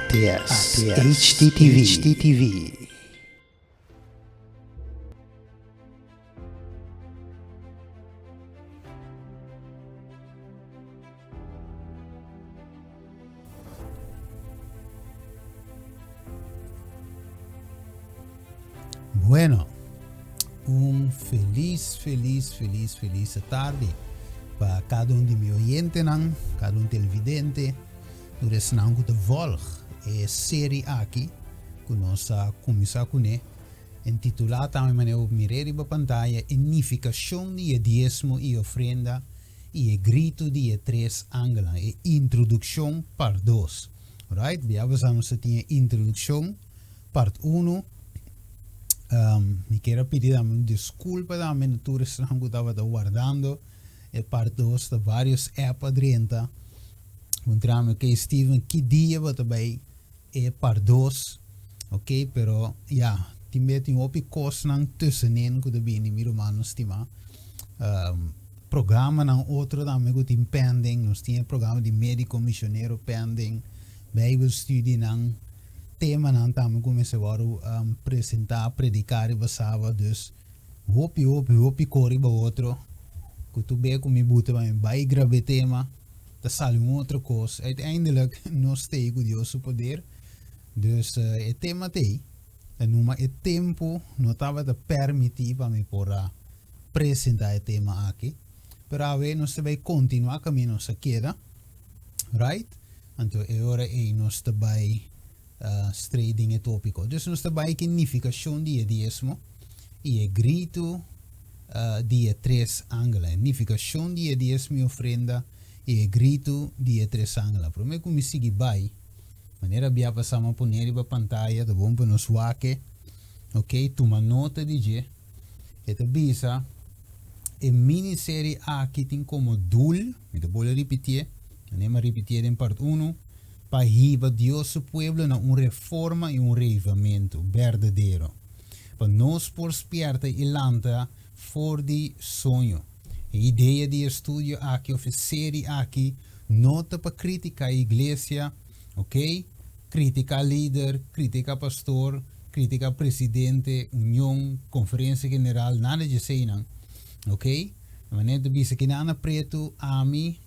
ATS, HDTV, HDTV. Bueno, un feliz, feliz, feliz, feliz tarde pa cada un di mi oyentenan, cada un televidente, tur esnan ku ta volg e serie aki ku nos a kuminsá kuné, intitulá tambe manera bo mir'é riba pantaya, E nifikashon di e diesmo i ofrenda i e gritu di e tres angelnan, e introdukshon part dos. Right? Bia pasá nos a tin e introdukshon part uno. Mi kier a pidi tambe un diskulpa tambe na tur esnan ku tabata wardando e part dos. Ta varios app a drenta puntra mi, ok Steven, ki dia bo ta bai e part dos? Ok, pero ya, tin bia tin hopi kosnan tussenin ku ta bini, mi rumannan stimá. Programanan otro tambe ku tin pending, nos tin e programa di médiko misionero pending, bijbelstudienan, temanan tambe ku mester wòrdu presentá, prediká riba Saba, dus hopi hopi hopi kos riba otro ku tur bes ku mi buta pa mi bai graba e tema ta sali un otro kos. Uiteindelijk nos t'ei ku Dios su poder, dus e tema t'ei. Ta numa e tempu no tabata permití pa mi por a presentá e tema aki. Pero awe nos ta bai kontinuá kaminda nos a keda, right? Anto e ora ei nos ta bai straight den e tópiko. Dus nos ta bai ku e nifikashon di e diesmo i e gritu di e tres angelnan. E nifikashon di e diesmo i ofrenda i e gritu di e tres angelnan. Promé ku mi sigui bai, Manera bia pasá m'a pone riba pantaya ta bon pa nos wak e. Ok, tuma nota di dje. E ta bisa, E miniserie aki tin komo doel, mi ta bolbe ripitié, manera m'a ripitié den part uno, pa hiba Dios su pueblo na un reforma i un reivamentu berdadero, pa nos por spierta i lanta for di soño. E idea di e studio aki of e serie aki no ta pa critica e iglesia, ok? Critica lider, critica pastor, critica presidente, union, conferencia general, nada di eseinan, ok? E manera ta bisa kinan na pretu, ami,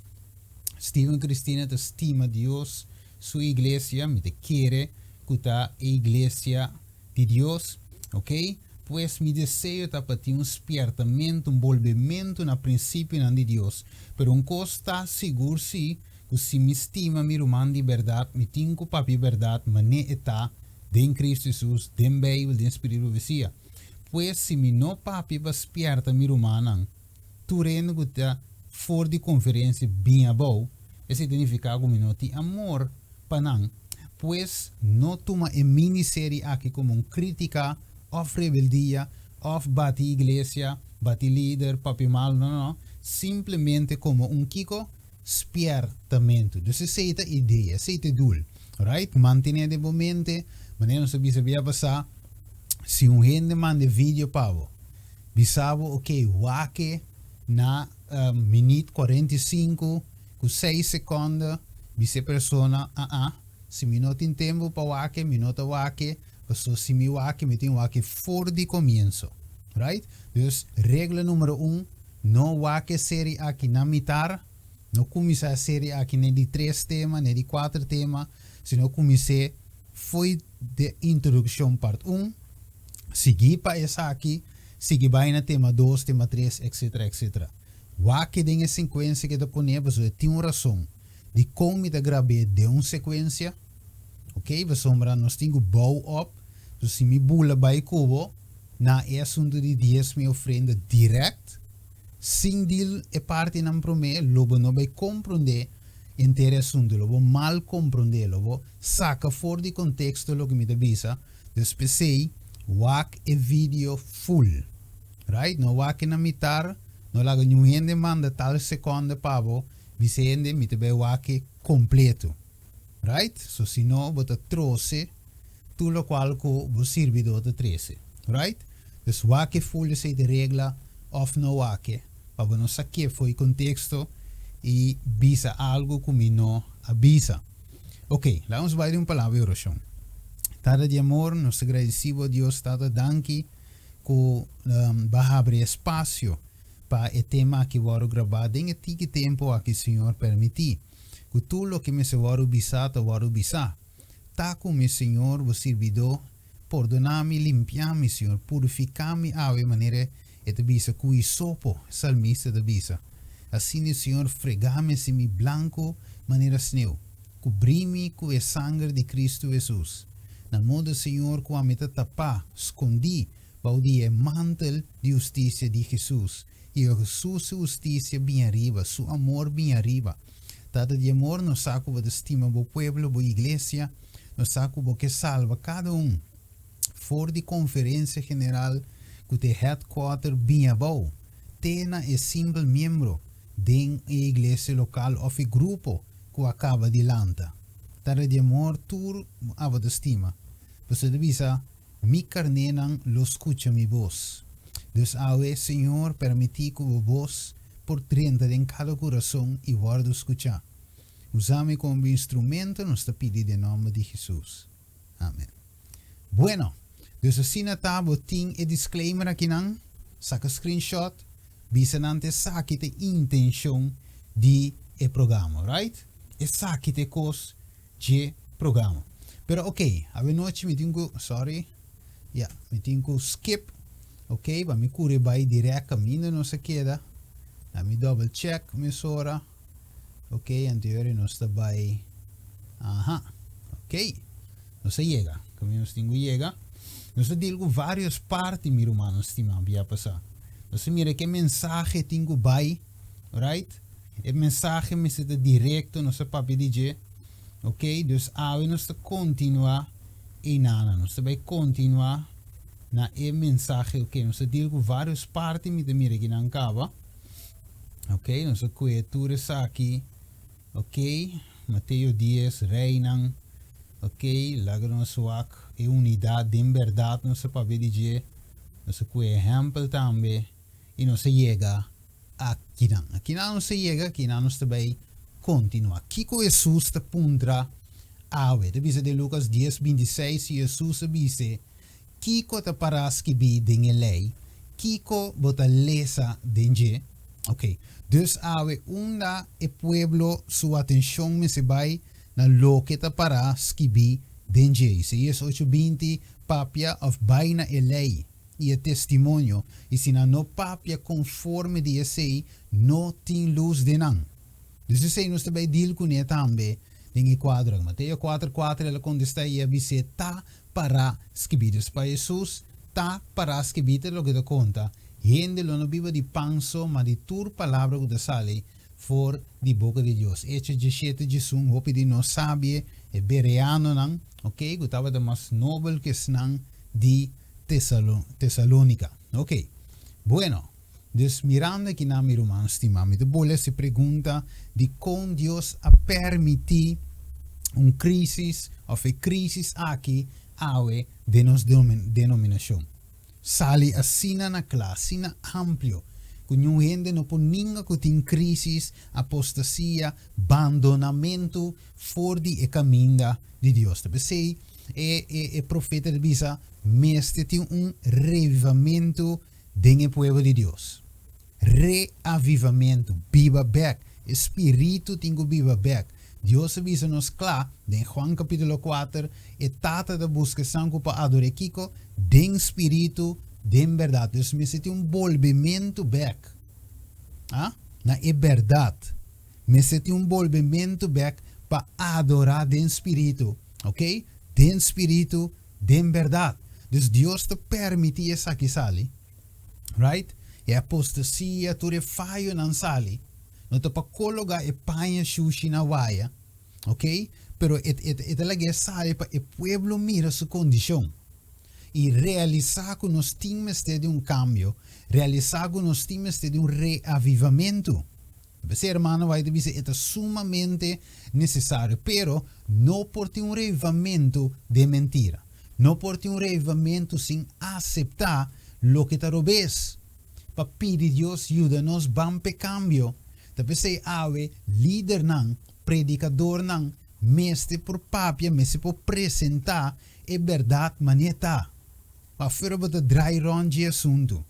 Steven Cristina ta stima Dios su iglesia, mi ta kere cu ta e iglesia di Dios, ok? Pues mi deseo ta pa tin un spiertamentu, un bolbementu na prinsipionan di Dios. Pero un kos ta sigur si, ku si mi stima mi ruman di bèrdat, mi tin ku papia bèrdat manera e ta den Kristu Hesus, den Beibel, den spiritu di profesia. Pues si mi no papia pa spierta mi rumannan, tur hende ku ta for di konferensia bin abou, esei ta nifiká ku mi no tin amor pa nan. Pues, no tuma e miniserie aki komo un krítika òf rebeldia òf bati iglesia, bati lider, papia malu, no, no, no. Simplemente komo un kiko? Spièrtamentu. Dus esei ta idea, esei ta e doel. Right? Mantené den bo mente, manera nos a bisa bia pasá, si un hende manda e video pa bo, bisa bo, ok, wak e na minüt 45, Ku seis sekonde bisa e persona, Aa, si mi no tin tempu pa wak-e, mi no ta wak-e, paso si mi wak-e, mi tin wak-e for di komienso. Right? Dus, regla numero un, no wak e seri aki na mitar, no kuminsá e seri aki n'e di tres tema, n'e di kuater tema, sino kumins'é fo'i de introdukshon part un, sigui pa esaki, sigui bai na tema dos, tema tres, etcetera, etcetera. Wak den e sekuensia ke ta pone pasobra e tin un rason dikon mi ta grab'é den un sekuensia, ok, pasobra nos tin ku bou op, so si mi bula bai ku bo na e asuntu di diesmo i ofrenda dirèkt, sin deal e partinan promé, lo bo no bai komprondé henter e asuntu, lo bo mal komprondé, lo bo saka for di konteksto loke mi ta bisa, dus p'esei wak e video full. Right? No wak na mitar, no laga niun hende manda tal seconde pa bo, bisa hende mi ta bay wak e completo. Right? So si no bo ta troce tur locual cu bo sirbidor ta trece. Right? Dus wak e full esey ta regla of no wak e, pa bo no saké fo'i contexto y bisa algo cu mi no a bisa. Ok, laga nos bai den un palabra di orashon. Tata di amor, nos ta gradisí bo Dios Tata, danki ku bo a habri espasio pa e tema aki wòrdu grabá den e tiki tempu aki Señor permití ku tur loke mester wòrdu bisá ta wòrdu bisá. Ta ku mi Señor bo sirbidó pordoná mi limpiá mi Señor purifiká mi awe manera e ta bisa ku hisopo e salmista ta bisa asina Señor fregá mi hasi mi blanku manera sneu kubrí mi ku e sanger di Kristu Hesus na moda Señor ku ami ta tapá skondí bou di e mantel di hustisia di Hesus, i Hesus su hustisia bin ariba, su amor bin ariba. Tata di amor, nos sa ku bo ta stima bo pueblo, bo iglesia, nos sa ku bo ke salba kada un. For di konferensia general ku ta e headquarter bin abou, te na e simpel miembro den e iglesia lokal òf e grupo ku a kaba di lanta. Tata di amor, tur abo ta stima. Pasobra ta bisa. Mi karnénan lo skucha mi bos. Dus awe, Señor, permití ku bo bos por drenta den kada kurason i wòrdu skuchá. Usa mi komo bo instrumento, nos ta pidi den nòmber di Hesus. Amen. Bueno, dus asina ta bo tin e disclaimer akinan, saka screenshot, bisa nan ta esaki ta e intenshon di e programa, right? Esaki ta e kos dje programa. Pero ok, awenochi mi tin ku, sorry, ya, mi tin ku skip, ok, pa mi kure bai direct kaminda nos a keda. Na mi double check mesora. Ok, anterior nos ta bai, aha, ok, nos a yega, kaminda nos tin ku yega. Nos a deal ku varios parti, mi rumannan stimá, bia pasá. Nos a mira ke mensahe tin ku bai. Right? E mensahe mester ta directo, nos a papia di dje. Ok, dus awe nos ta continua einana. Nos ta bay continua na e mensahe. Ok, nos ta deal cu varios parti, mi ta mira kinan caba. Ok, nos a cue tur esaki. Ok, Mateo 10, reinan. Ok, laga nos wak e unidad den berdad nos a papia di dje. Nos a cue ehempel tambe. I nos a yega akinan. Akinan nos a yega, akinan nos ta bai kontinuá. Kiko Hesus ta puntra awe? Ta bisa den Lukas dies, 26, i Hesus a bis'é, Kiko ta pará skibí den e lei? Kiko bo ta lesa den dje? Oke, dus awe unda e pueblo su atenshon mester bai? Na loke ta pará skibí den dje. Isaías ocho, 20, Papia òf bai na e lei. i e testimonio, i si nan no papia konforme di esei, no tin lus den nan. Dus esei nos ta bai deal kuné tambe den e kuadro aki. Mateo kuater kuater el a kontestá i a bis'é, Ta pará skibí. Dus pa Hesus, ta pará skibí ta loke ta konta, Hende lo no biba di pan so, ma di tur palabra ku ta sali for di boka di Dios. Echo diesshete diesun, hopi di nos sabie, e bereanonan, ok, ku tabata mas nobel ku esnan di Tesalónika. Ok. Bueno, dus mirando akinan, mi ruman stimá, mi ta bolbe hasi pregunta dikon Dios a permití un krísis òf e krísis aki awe den nos denominashon. Sali asina na kla, asina amplio, ku niun hende no por ninga ku tin krísis, apostasia, bandonamentu for di e kaminda di Dios. Ta p'esei E e profeta ta bisa, Mester tin un revivamentu den e pueblo di Dios. Reavivamentu, biba bek. E spiritu tin ku biba bek. Dios a bisa nos kla den Juan kapitulo kuater, e Tata ta buska esnan ku por ador'é kiko? Den spiritu, den bèrdat. Dus mester tin un bolbementu bek, ah, na e bèrdat. Mester tin un bolbementu bek pa adorá den spiritu, ok? Den spiritu, den bèrdat. Dus Dios ta permití esaki sali, right? E apostasia, tur e fayonan sali. No ta pa kologá e paña shushi na waya, ok? Pero e e e ta lag'é sali pa e pueblo mira su kondishon i realisá ku nos tin mester di un kambio, realisá ku nos tin mester di un reavivamentu. P'esei hermano White ta bisa e ta sumamente necesario, pero no por tin un revivamento den mentira. No por tin un revivamento sin acepta loke ta robes. Pa pidi Dios yuda nos ban p'e cambio. Ta p'esei awe lidernan, predicadornan, Mester por papia, mester por presentá e bèrdat manera ta. Pasobra bo ta drai rònt dje asuntu.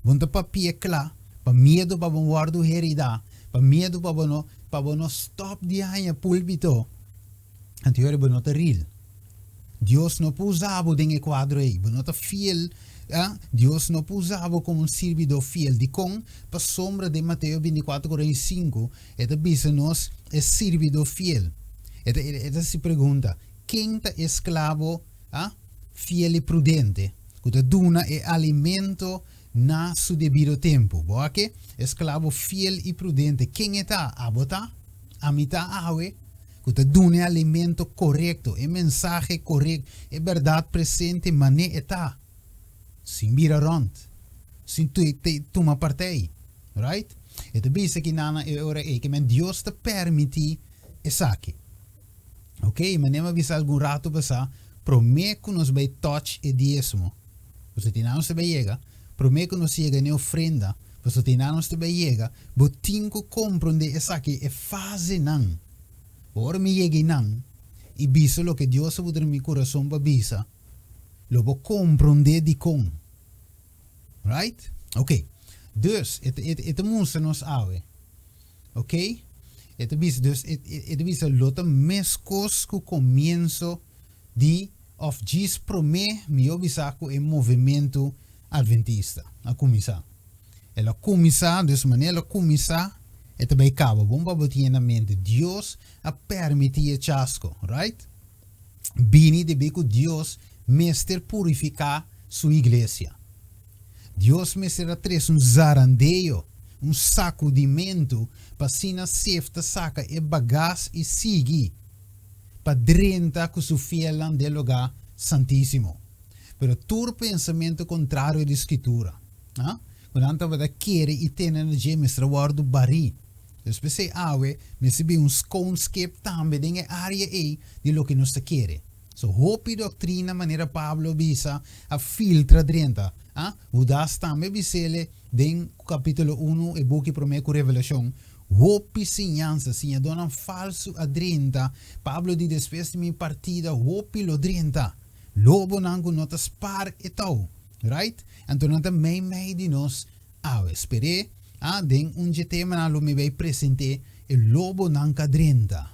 Bo no ta papia kla, pa miedu pa bo wòrdu heridá, pa miedu pa bo no, pa bo no stòp di haña púlpito. Anto yora bo no ta real. Dios no por usa bo den e kuadro ei. Bo no ta fiel. Ah, Dios no por usa bo komo un sirbidó fiel. Dikon? Pasobra den Mateo 24, 45, e ta bisa nos e sirbidó fiel. E ta, e ta hasi pregunta, Ken ta e sklabo, ah, fiel i prudente, ku ta duna e alimento na su debido tempu? Bo a ke? E sklabo fiel i prudente, ken e ta? Abo ta? Ami ta awe? Ku ta duna e alimento korekto, e mensahe korekto, e bèrdat presente man'é e ta, sin bira rònt, sin tuma partei. Right? E ta bisa ki nan e ora ei ke men Dios ta permití esaki. Ok, manera mi a bisa algun ratu pasá, promé ku nos bai touch e diesmo, pasobra tin nan nos ta bai yega, promé ku nos yega n'e ofrenda, pasobra tin nan nos ta bai yega, bo tin ku komprondé esaki, e fasenan. Ora mi yega einan i bisa loke Dios a put den mi kurason pa bisa, lo bo komprondé dikon. Right? Ok. Dus, e ta, e ta mustra nos awe. Ok? E ta bisa, dus, e, e ta bisa lo ta meskos ku komienso di òf djis promé mi yo bisa ku e movementu adventista a kuminsá. El a kuminsá, dus manera el a kuminsá, e ta bai kaba. Bon pa bo tin na mente, Dios a permití e chasko, right? Bini debí ku Dios mester purifiká su iglesia. Dios mester a trese un zarandeo, un sakudimentu, pa asina sefta saka e bagas i sigui pa drenta ku su fielnan den lugá santísimo. Pero tur pensamentu kontrario di Skritura, ku nan tabata kere i tene na dje mester a wòrdu barí. Dus p'esei awe mester bin un skoonskip tambe den e área ei di loke nos ta kere. So hopi doktrina manera Pablo a bisa a filtra drenta. A Hudas tambe a bis'ele den kapítulo unu e buki promé ku Revelashon, hopi siñansa, siñadónan falsu a drenta. Pablo di despues di mi partida hopi lo drenta. Lobonan ku no ta spar e tou. Right? Anto nan ta meimei di nos Awe sper'é, a den un dje temanan lo mi bay present'é e lobonan ka drenta.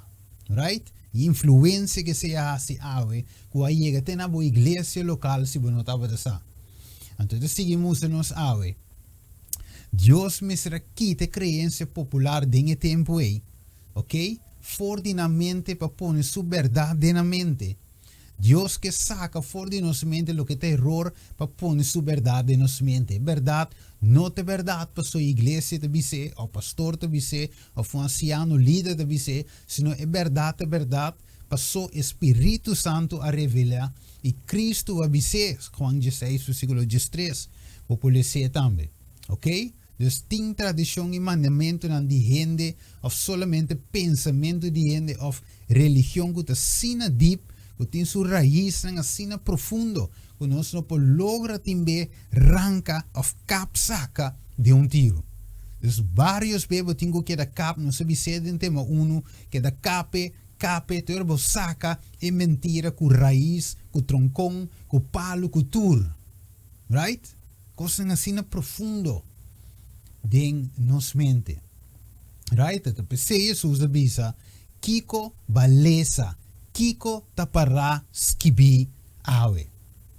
Right? E influencia ke esei a hasi awe ku a yega te na bo iglesia lokal si bo no tabata sa. Anto e ta sigui mustra nos awe, Dios mester a kita e creencia popular den e tempu ei, ok, for di nan mente pa pone su berdad den nan mente. Dios ke saka for di nos mente loke ta eror pa pone su bèrdat den nos mente. E bèrdat no ta e bèrdat pasobra iglesia ta bis'é òf pastor ta bis'é òf un ansiano lider ta bis'é, sino e bèrdat ta e bèrdat paso e Spiritu Santu a revelá i Kristu a bis'é, Juan dieseis versíkulo diestres. Bo por les'é tambe. Oke? Dus tin tradishon i mandamentunan di hende òf solamente pensamentu di hende òf religion ku ta asina dip, ku tin su raisnan asina profundo ku nos no por logra tin be ranka òf kap saka den un tiru. Dus barios be bo tin ku keda kap, nos a bis'é den tema unu, keda kape, kape te ora bo saka e mentira ku rais, ku tronkon, ku palu, ku tur. Right? Kosnan asina profundo den nos mente. Right? Ta p'esei Hesus a bisa, Kiko ba lesa? Kiko ta pará skibí awe?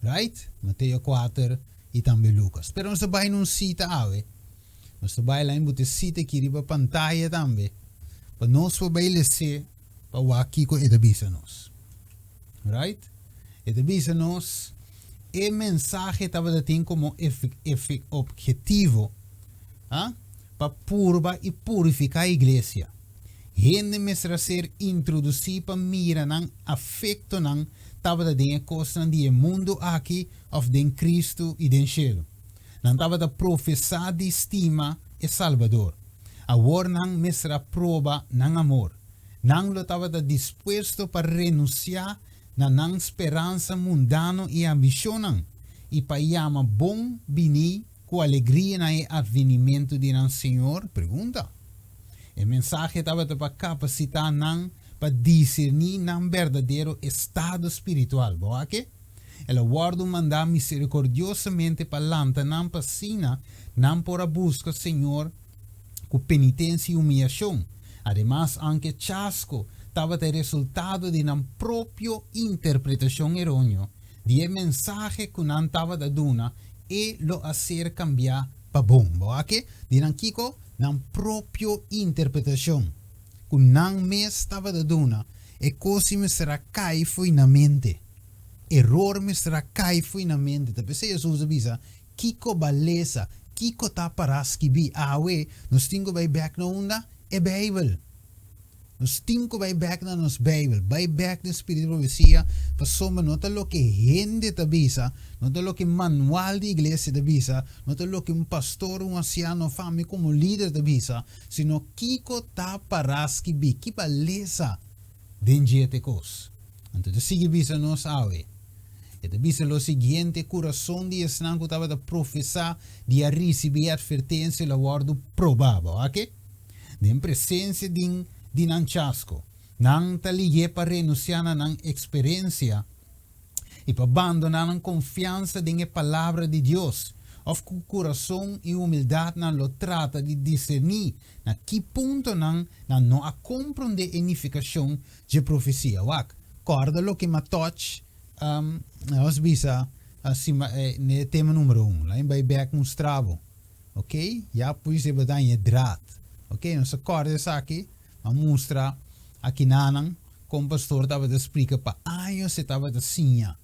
Right? Mateo kuater i tambe Lukas. Pero nos ta bai na un sita awe. Nos ta bai lain bo ta e sita aki riba pantaya tambe, pa nos por bai les'é pa wak kiko e ta bisa nos. Right? E ta bisa nos e mensahe tabata tin komo obhetivo pa purba i purifiká iglesia. Hende mester a ser introdusí pa mira nan afektonan tabata den e kosnan di e mundu aki òf den Kristu i den shelu. Nan tabata profesá di stima e Salbador. Awor nan mester a proba nan amor. Nan lo tabata dispuesto pa renunsiá na nan speransa mundano i ambishonnan i pa yama bon biní ku alegria na e atvinimentu di nan Señor? Pregunta. E mensahe tabata pa kapasitá nan pa diserní nan berdadero estado spiritual. Bo wak e? El a wòrdu mandá miserikordiosamente pa lanta nan pa asina nan por a buska Señor ku penitensia i humiyashon. Ademas, anke chasko tabata e resultado di nan propio interpretashon eróneo di e mensahe ku nan tabata duna, e lo a ser kambiá pa bon. Bo wak e? Di nan kiko? Nan propio interpretashon ku nan mes tabata duna, e kos i mester a kai fo'i nan mente. Eror mester a kai fo'i nan mente. Ta p'esei Hesus a bisa, Kiko ba lesa? Kiko ta pará skibí? Awe, nos tin ku bai bèk na unda? E Beibel! Nos tin ku bai bèk na nos Beibel, bai bèk den spiritu di profesia, pasobra no ta loke hende ta bisa, no ta loke manual di iglesia ta bisa, no ta loke un pastor, un ansiano òf ami komo lider ta bisa, sino kiko ta pará skibí, ki ba lesa den dje te kos. Anto ta sigui bisa nos awe. E ta bisa lo siguiente, Kurason di esnan ku tabata profesá di a risibí e atvertensia lo a wòrdu probá. Bo wak e? Den presensia din di nan chasko, nan ta lig'é pa renunsiá na nan eksperensia i pa bandoná nan konfiansa den e Palabra di Dios, òf ku kurason i humildat nan lo trata di diserní na ki puntonan nan no a komprondé e nifikashon dje profesia. Wak, kòrda loke m'a tòch, nos bisa n'e tema número un. Lain bai bèk mustra bo. Ok, ya pues e bata e draad. Ok, nos a corda esaki, a mustra akinanan con pastor tabata splica pa años e tabata siña.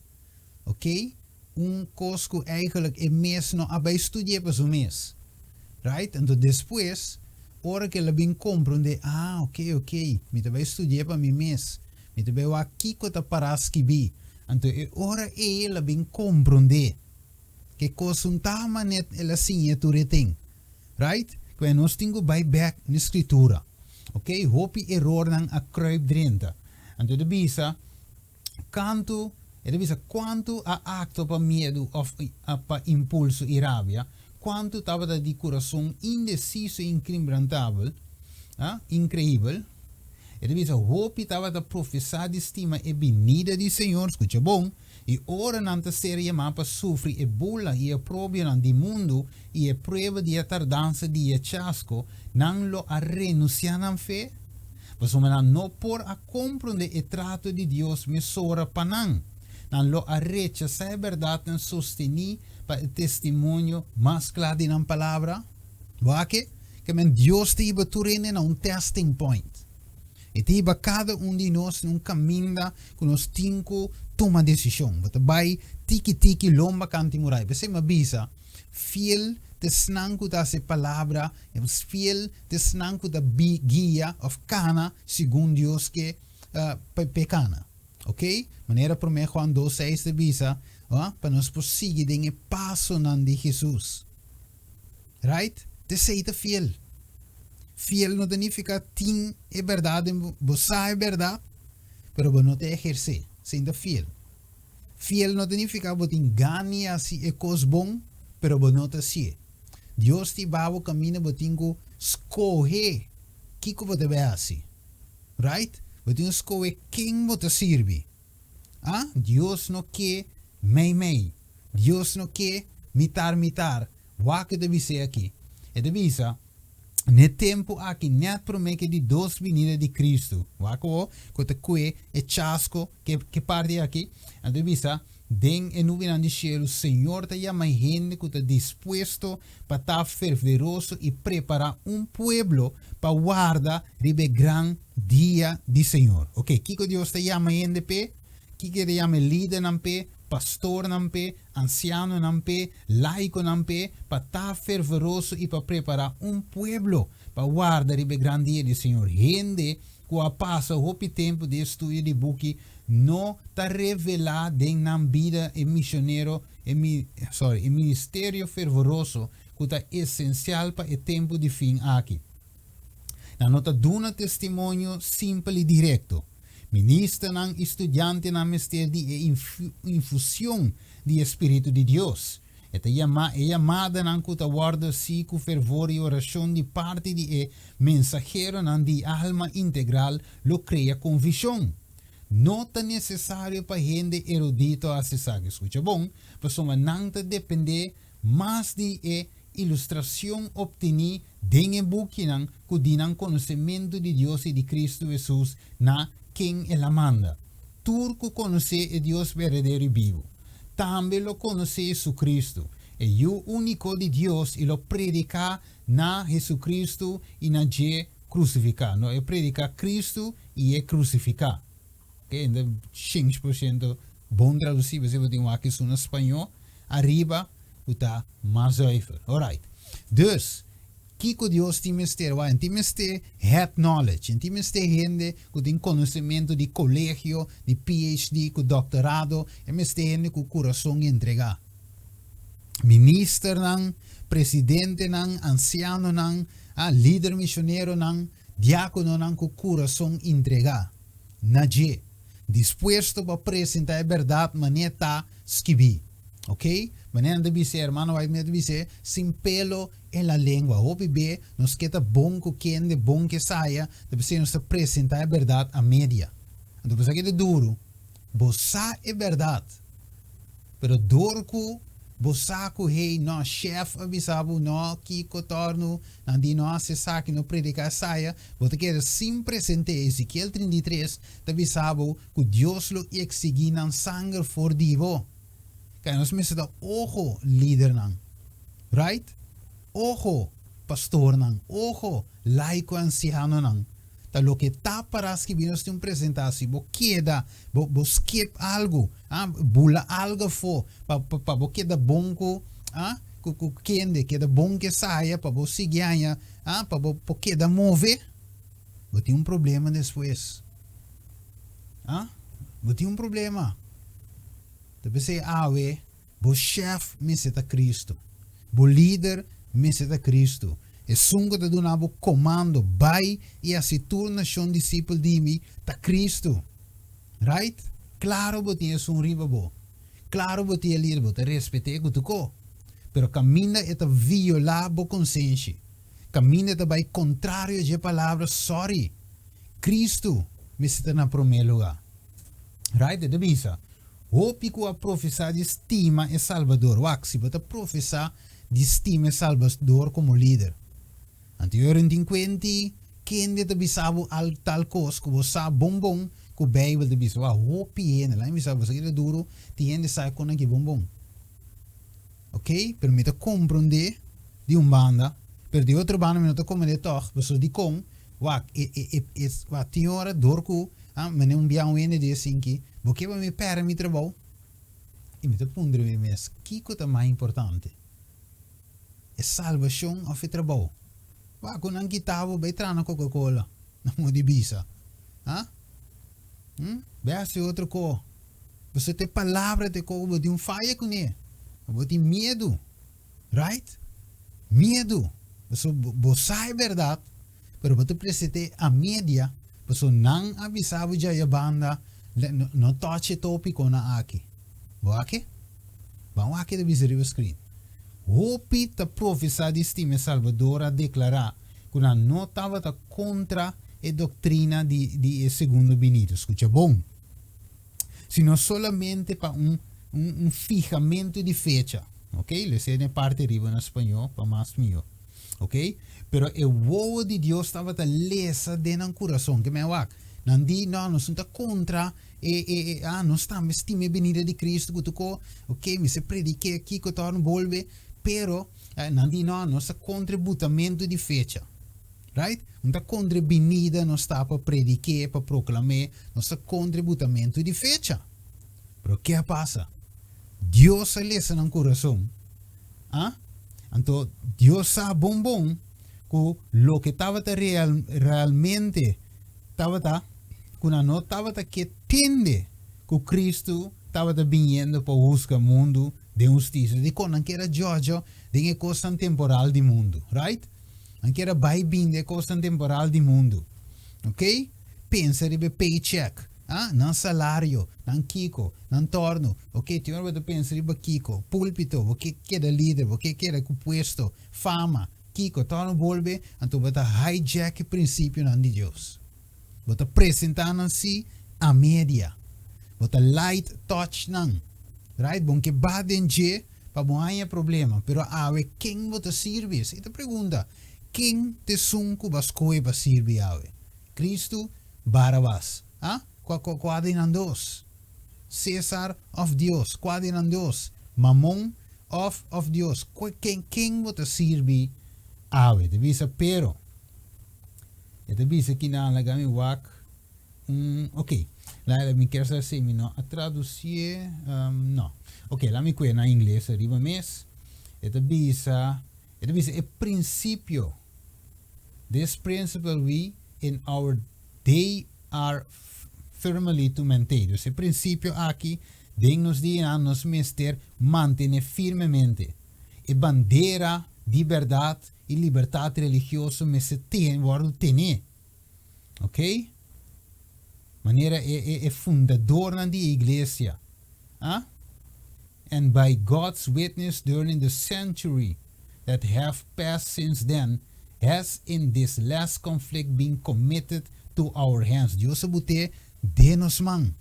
Ok, un cos cu eigenlijk e mes no a bay studia pa su mes. Right? Anto despues, ora cu el a bin comprende, ah, ok, ok, mi ta bay studia pa mi mes, mi ta bay wak kico ta para skibi. Anto e ora ey el a bin comprende. Ke kos un ta manet el a siña tur e ten. Right? Kwe nos tin ku bai bek na Skritura. Ok, hopi erornan a kruip drenta. Anto e ta bisa kantu, e ta bisa kuantu a aktua pa miedu òf pa impulso i rabia, kuantu tabata di kurason indesiso i inkibrantabel, ah, inkreibel. E ta bisa hopi tabata profesá di stima e binida di Señor, skucha bon, I ora nan ta ser yamá pa sufri e bula i e oprobionan di mundu i e prueba di e tardansa di e chasko, nan lo a renunsiá nan fe? Pasobra nan no por a komprondé e trato di Dios mesora pa nan. Nan lo a rechasá e bèrdatnan sostení pa e testimonio mas kla di nan palabra? Wak e, ke men Dios ta hiba tur hende na un testing point. E ta hiba kada un di nos na un kaminda ku nos tin ku tuma desishon. Bo ta bai tiki tiki lomba kanti murai. P'esei mi a bisa, Fiel ta esnan ku ta hasi e palabra, fiel ta esnan ku ta guia òf kana segun Dios ke pa e kana. Oke? Manera promé Juan dos seis ta bisa, pa nos por sigui den e pasonan di Hesus. Right? T'esei ta fiel. Fiel no ta nifica tin e berdad den bo, bo sa e berdad, pero bo no ta ehercé. Esei ta fiel. Fiel no ta nifica bo tin gana haci e cos bon, pero bo no ta hacié. Dios ta hiba bo caminda bo tin cu scohe kico bo ta bay haci. Right? Bo tin cu scohe ken bo ta sirbi. Ah, Dios no ke mei mei. Dios no ke mitar mitar. Wak e ta bis'é aki. E ta bisa, N'e tempu aki nèt promé ke di dos binida di Kristu. Wak awor ku ta kue e chasko ke ke parti aki. Anto e bisa, Den e nubinan di shelu Señor ta yama hende ku ta dispuesto pa ta ferveroso i prepará un pueblo pa warda riba e gran dia di Señor. Oke, kiko Dios ta yama hende p'e? Kiko e ta yama e lidernan p'e, pastornan p'e, ansianonan p'e, laikonan p'e, pa ta ferveroso i pa prepará un pueblo pa warda riba e gran dia di Señor? Hende ku a pasa hopi tempu den estudio di buki no ta revelá den nan bida e misionero, e sorry, e ministerio fervoroso ku ta esensial pa e tempu di fin aki. Nan no ta duna testimonio simpel i direkto. Ministernan i studiantenan mester di e infusion di e Spiritu di Dios. E ta yama e yamadanan ku ta wòrdu hasí ku fervor i orashon di parti di e mensaheronan di alma integral lo krea konvishon. No ta nesesario pa hende erudito hasi esaki, skucha bon, pasobra nan ta dependé mas di e ilustrashon optení den e bukinan ku di nan konosementu di Dios i di Kristu Hesus na ken el a manda. Tur ku konosé e Dios berdadero i bibu, tambe lo konosé Hesukristu, e Yu úniko di Dios i lo prediká na Hesukristu i na dje krusifiká. No, e prediká Kristu i e krusifiká. Ok, enta 100% bon tradusí, p'esei bo tin wak esun na spañó ariba ku ta mas zuiver. Alright. Dus, kiko Dios tin mester? Wak, en tin mester head knowledge, en tin mester hende ku tin konosementu di kolegio, di PhD, ku doktorado, e mester hende ku kurason entregá. Ministernan, presidentenan, ansianonan, a lider misioneronan, diákononan ku kurason entregá na dje, dispuesto pa presentá e bèrdat manera ta skibí. Ok? Manera nan ta bis'é, hermano White mi ta bis'é, sin pelo en la lengua. Hopi be nos ke ta bon ku kende, bon ke saya, ta p'esei nos ta presentá e bèrdat a media. Anto pasobra ke ta duru, bo sa e bèrdat, Pero dor ku bo sa ku hey no chef a bisa bo no kiko tornu nan di no hasi esaki no predika esaya bo ta keda sin presente Ezekiel 33 ta bisa bo ku Dios lo eksigi nan sanger for di bo. Kaya nos mester ta oho lidernan right oho pastornan oho laiko ansianonan. Ta loke ta para skibi nos tin un presenta si bo keda bo bo skip algu ah bula algu afo pa pa bo keda bon ku ah ku ku kende keda bon ke saya pa bo sigui haña ah pa bo por keda move bo tin un problema despues ah bo tin un problema ta p'esei awe. Bo shèf mester ta Kristu. Bo lider mester ta Kristu. Esun ku ta duna bo komando, Bai i hasi tur nashon disipel di mi, ta Kristu. Right? Klaro bo tin esun riba bo. Klaro bo tin e lider, bo ta respet'é ku tur ko. Pero kaminda e ta violá bo konsenshi, kaminda e ta bai kontrario dje palabra, sòri, Kristu mester ta na promé lugá. Right? E ta bisa, Hopi ku a profesá di stima e Salbador. Wak, si bo ta profesá di stima e Salbador komo lider. Anto ora un tin kuenti, kende ta bisa bo al tal kos ku bo sa bon bon ku Beibel ta bisa? Wak, hopi hende, laga mi bisa bo, esaki ta duru, tin hende sa e konan aki bon bon. Ok, pero mi ta komprondé di un banda, pero di otro banda mi no ta komprondé tòg, pasobra dikon? Wak, e, e, e, e, wak, tin ora dor ku, ah, mane un bia un hende di asinki, bo ke pa mi pèrdè mi trabou? I mi ta puntra mi mes, kiko ta mas importante? E salbashon òf e trabou? Wak, ku nan kita bo, bai traha na Coca-Cola, nan mo di bisa. Ah? Hm? Bai hasi otro ko. Pasobra ta e palabra ta e ko ku bo tin un faya kuné. Bo tin miedu. Right? Miedu. Pasobra bo sa e bèrdat, pero bo ta present'é a media, pasobra nan a bisa bo djaya banda, no touch e tópikonan aki. Bo wak-e? Ban wak-e ta bisa riba screen. Hopi ta profesá di stima e Salbador a deklará ku nan no tabata kontra e doktrina di di e segundo binida. Skucha bon. Sino solamente pa un un fihamentu di fecha. Ok, lo esei den e parti riba na spañó pa mas mihó. Ok, pero e wowo di Dios tabata lesa den nan kurason. Ke men wak? Nan di, no, nos no ta kontra e, e, e, ah, nos tambe stima e benida di Cristo ku tuko, ok, mester predik'é kiko ta ora bolbe, pero nan di, no, nos ta kontra e butamentu di fecha. Right? No ta kontra e binida nos ta pa predik'é, pa proklam'é, nos ta kontra e butamentu di fecha. Pero ke a pasa? Dios a lesa nan kurason. Ah? Anto Dios sa bon bon ku loke tabata real, realmente tabata ku nan no tabata ke tende ku Kristu tabata biniendo pa husga mundu den hustisia. Dikon? Nan keda djòdjò den e kosnan temporal di mundu. Right? Nan keda bai bin den e kosnan temporal di mundu. Ok? Pensa riba e paycheck. Ah, nan salario, nan kiko, nan torno. Ok, tin ora bo ta pensa riba kiko, pulpito, bo ke keda lider, bo ke keda ku puesto, fama, kiko, torno bolbe, anto bo ta hijack e prinsipionan di Dios. Bo ta presentá nan si a media. Bo ta light touch nan. Right? Bon ke ba den dje pa bo haña problema. Pero awe ken bo ta sirbi? Esei ta pregunta. Ken t'esun ku bo a skohe pa sirbi awe? Kristu, Barabas? Ha? Kua kua kua di nan dos? Cesar òf Dios? Kua di nan dos? Mamon òf òf Dios? Kua ken ken bo ta sirbi awe? Ta bisa pero. E ta bisa kinan laga mi wak un ok la mi kier sa si mi no a traducié no ok la mi kue na ingles ariba mes e ta bisa e ta bisa e principio this principle we in our day are firmly to maintain dus e principio aki den nos dianan nos mester mantene firmemente e bandera di berdad i libertat religioso mester ten wòrdu tené. Ok? Manera e e e fundadornan di e iglesia. Ah? And by God's witness during the century that have passed since then has in this last conflict been committed to our hands. Dios a but'é den nos man.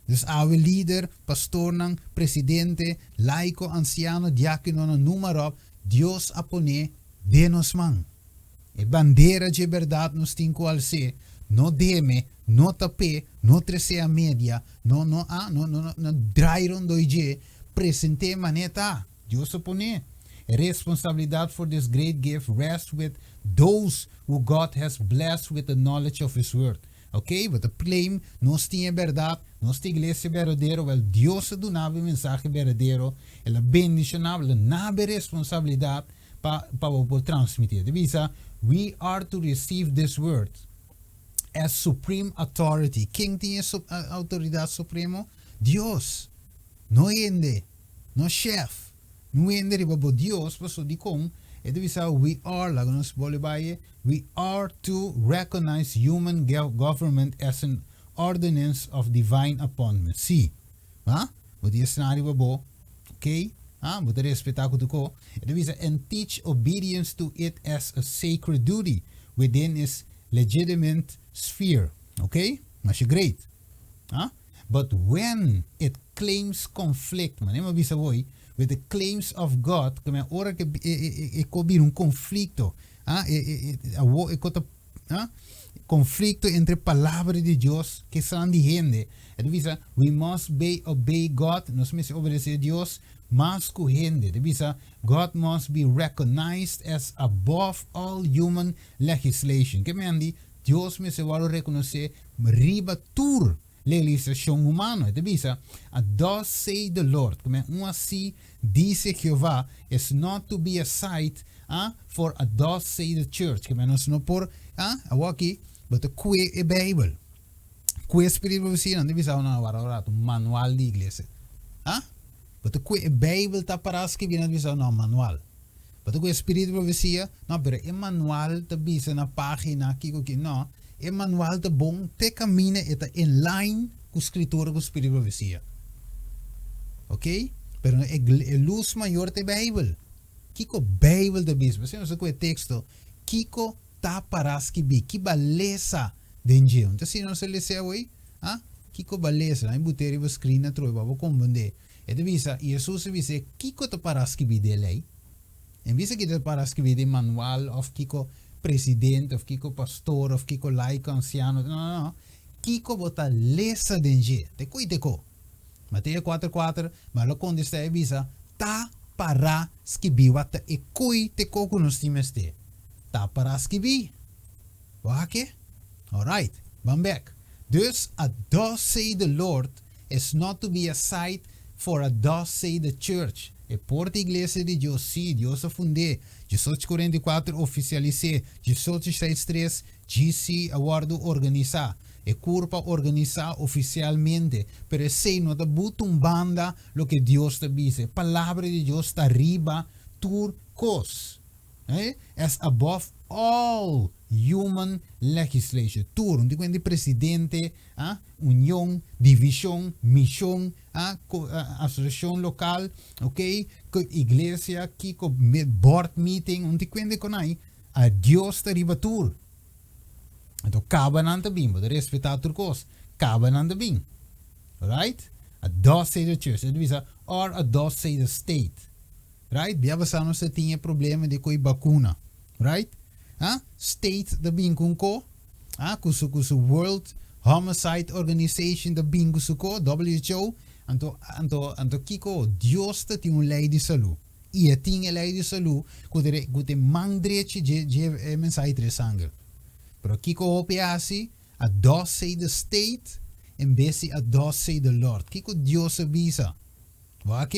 Dus awe lider, pastornan, presidente, laiko, ansiano, diákononan, noem maar op, Dios a pone den nos man. E bandera dje bèrdat nos tin ku als'é, no deme, no tap'é, no tres'é a media, no no a no no no drai rondoi dje, present'é man'é ta. Dios a pon'é. E responsabilidat for this great gift rests with those who God has blessed with the knowledge of His Word. Ok, bo ta claim nos tin e berdad, nos ta iglesia berdadero, wel Dios a duna bo e mensahe berdadero, El a bendiciona bo, El a na bo e responsabilidad pa pa bo por transmiti. E ta bisa, We are to receive this word as supreme authority. Ken tin e autoridad supremo? Dios, no hende, no chef. No hende riba bo Dios, paso dikon? E ta bisa we are, laga nos bole bai e, we are to recognize human government as an ordinance of divine appointment. Si. Ha? Bo tin esnan riba bo, ok? Ha? Bo ta respeta ku tuko. E ta bisa and teach obedience to it as a sacred duty within its legitimate sphere. Ok? Masha great. Ha? But when it claims conflict, manera mi a bisa hoy, with the claims of God, ku men ora ku e ko bira un konflikto, ah, e e e awo e ko ta, ah, konflikto entre palabra di Dios ku esnan di hende. E ta bisa, we must be obey God, nos mester obedesé Dios mas ku hende. E ta bisa, God must be recognized as above all human legislation. Ke men di, Dios mester wòrdu rekonosé riba tur legislashon humano. E ta bisa, A thus say the Lord, ku men un así dise Jehová, is not to be a sight, ah, for a thus say the church. Ku men nos no por, ah, awor aki bo ta kue e Beibel, kue Spiritu Profesia, nan ta bisa nan a wara un rato, manual di iglesia. Ah, bo ta kue e Beibel ta pará skibí, nan ta bisa no, manual. Bo ta ku e spiritu di profesia? No, pero e manual ta bisa na pagina kiko ki. No, e manual ta bon te kaminda e ta in line ku Skritura ku spiritu di profesia. Ok? Pero e, e lus mayor ta e Beibel. Kiko Beibel ta bisa? Pasobra nos ta ku e teksto, kiko ta pará skibí? Ki balesa den dje? Anto si nos a lesa awor, ah, kiko balesa? Nan e but'é riba screen atrobe pa bo komprendé. E ta bisa, i Hesus a bis'é, Kiko ta pará skibí den e lei? En bisa kiko ta pará skibí den manual òf kiko presidente òf kiko pastor òf kiko laiko, ansiano, no, no, no. Kiko bo ta lesa den dje? Te ku i te ko. Mateo kuater kuater, Ma lo kontestá i bisa, Ta pará skibí. Wak ta e ku i te ko ku nos tin mester. Ta pará skibí. Bo hak e? Alright, ban bèk. Dus, a thus say the Lord, is not to be a sight for a thus say the church. E por ta Iglesia di Dios, sí, Dios a fund'é, 1844 ofisialis'é, 1863 GC a wòrdu organisá, e kurpa organisá ofisialmente, pero esei no ta buta un banda loke Dios ta bisa, e Palabra di Dios ta riba tur kos. Eh? As above all human legislation. Tur, un di presidente, ah, union, divishon, mishon, ah, asosiashon lokal, ok, iglesia, kiko, board meeting, un di kuende kon ai, a Dios ta riba tur. Anto kaba nan ta bin, bo ta respetá tur kos, kaba nan ta bin. Right? A thus say the church. E ta bisa, or a thus say the state. Right? Bia basá nos ta tin e problema di ku e bakuna. Right? Ha? State ta bin ku un ko, ha? Ku su ku su World Homicide Organization ta bin ku su ko, WHO. Anto anto anto kiko? Dios ta tin un lei di salú. I e tin e lei di salú ku ta ku ta e man drechi dje dje e mensahe tres angel. Pero kiko hopi a hasi? A thus say the state en bes di a thus say the Lord. Kiko Dios a bisa? Wak?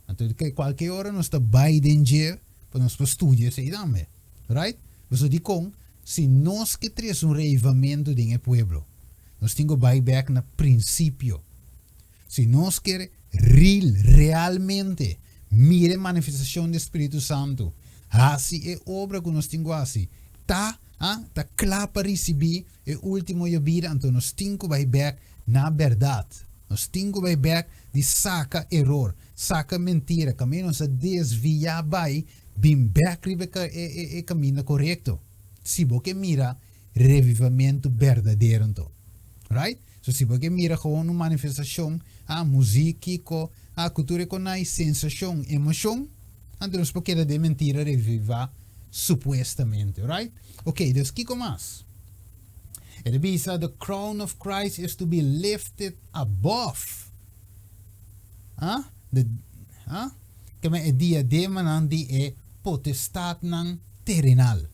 Anto ke kualke ora nos ta bai den dje pa nos por studia esei tambe. Right? Pasobra dikon? Si nos ke trese un reavivamentu den e pueblo, nos tin ku bai bek na prinsipio. Si nos ke real, realmente mira e manifestashon di e Spiritu Santu, hasi e obra ku nos tin ku hasi, ta, ah, ta kla pa risibí e último yobida, anto nos tin ku bai bek na bèrdat. Nos tin ku bai bèk di saka eror, saka mentira, kaminda nos a desviá bai, bin bèk riba e e kaminda korekto. Si bo ke mira revivamentu berdadero anto. Right? So si bo ke mira gewoon un manifestashon, ah, muzik, kiko, ah, ku tur e konai, sensashon, emoshon, anto nos por keda den mentira revivá supuestamente. Right? Ok, dus kiko mas? E ta bisa, The crown of Christ is to be lifted above. Ah? The, ah? Kema e diademanan di e potestatnan terenal.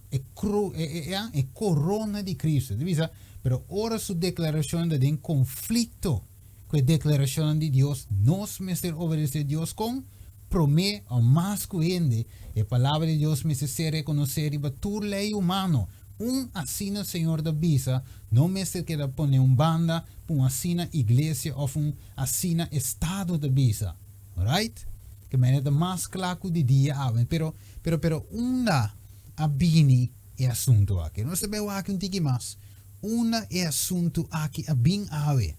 E, cro, e, e, e, e corona di Cristo. E ta bisa, pero ora su declaracion ta den conflicto cu e declaracionnan di Dios, nos mester obedece Dios con prome o mas cu hende. E palabra di Dios mester ser reconoce riba tur ley humano. Un asina Señor ta bisa, no mester keda pone un banda pa un asina iglesia of un asina estado ta bisa. Right? Ke manera ta mas kla ku di dia awe. Pero, pero, pero unda a bini e asuntu aki? Nos ta bai wak un tiki mas. Unda e asuntu aki a bin awe?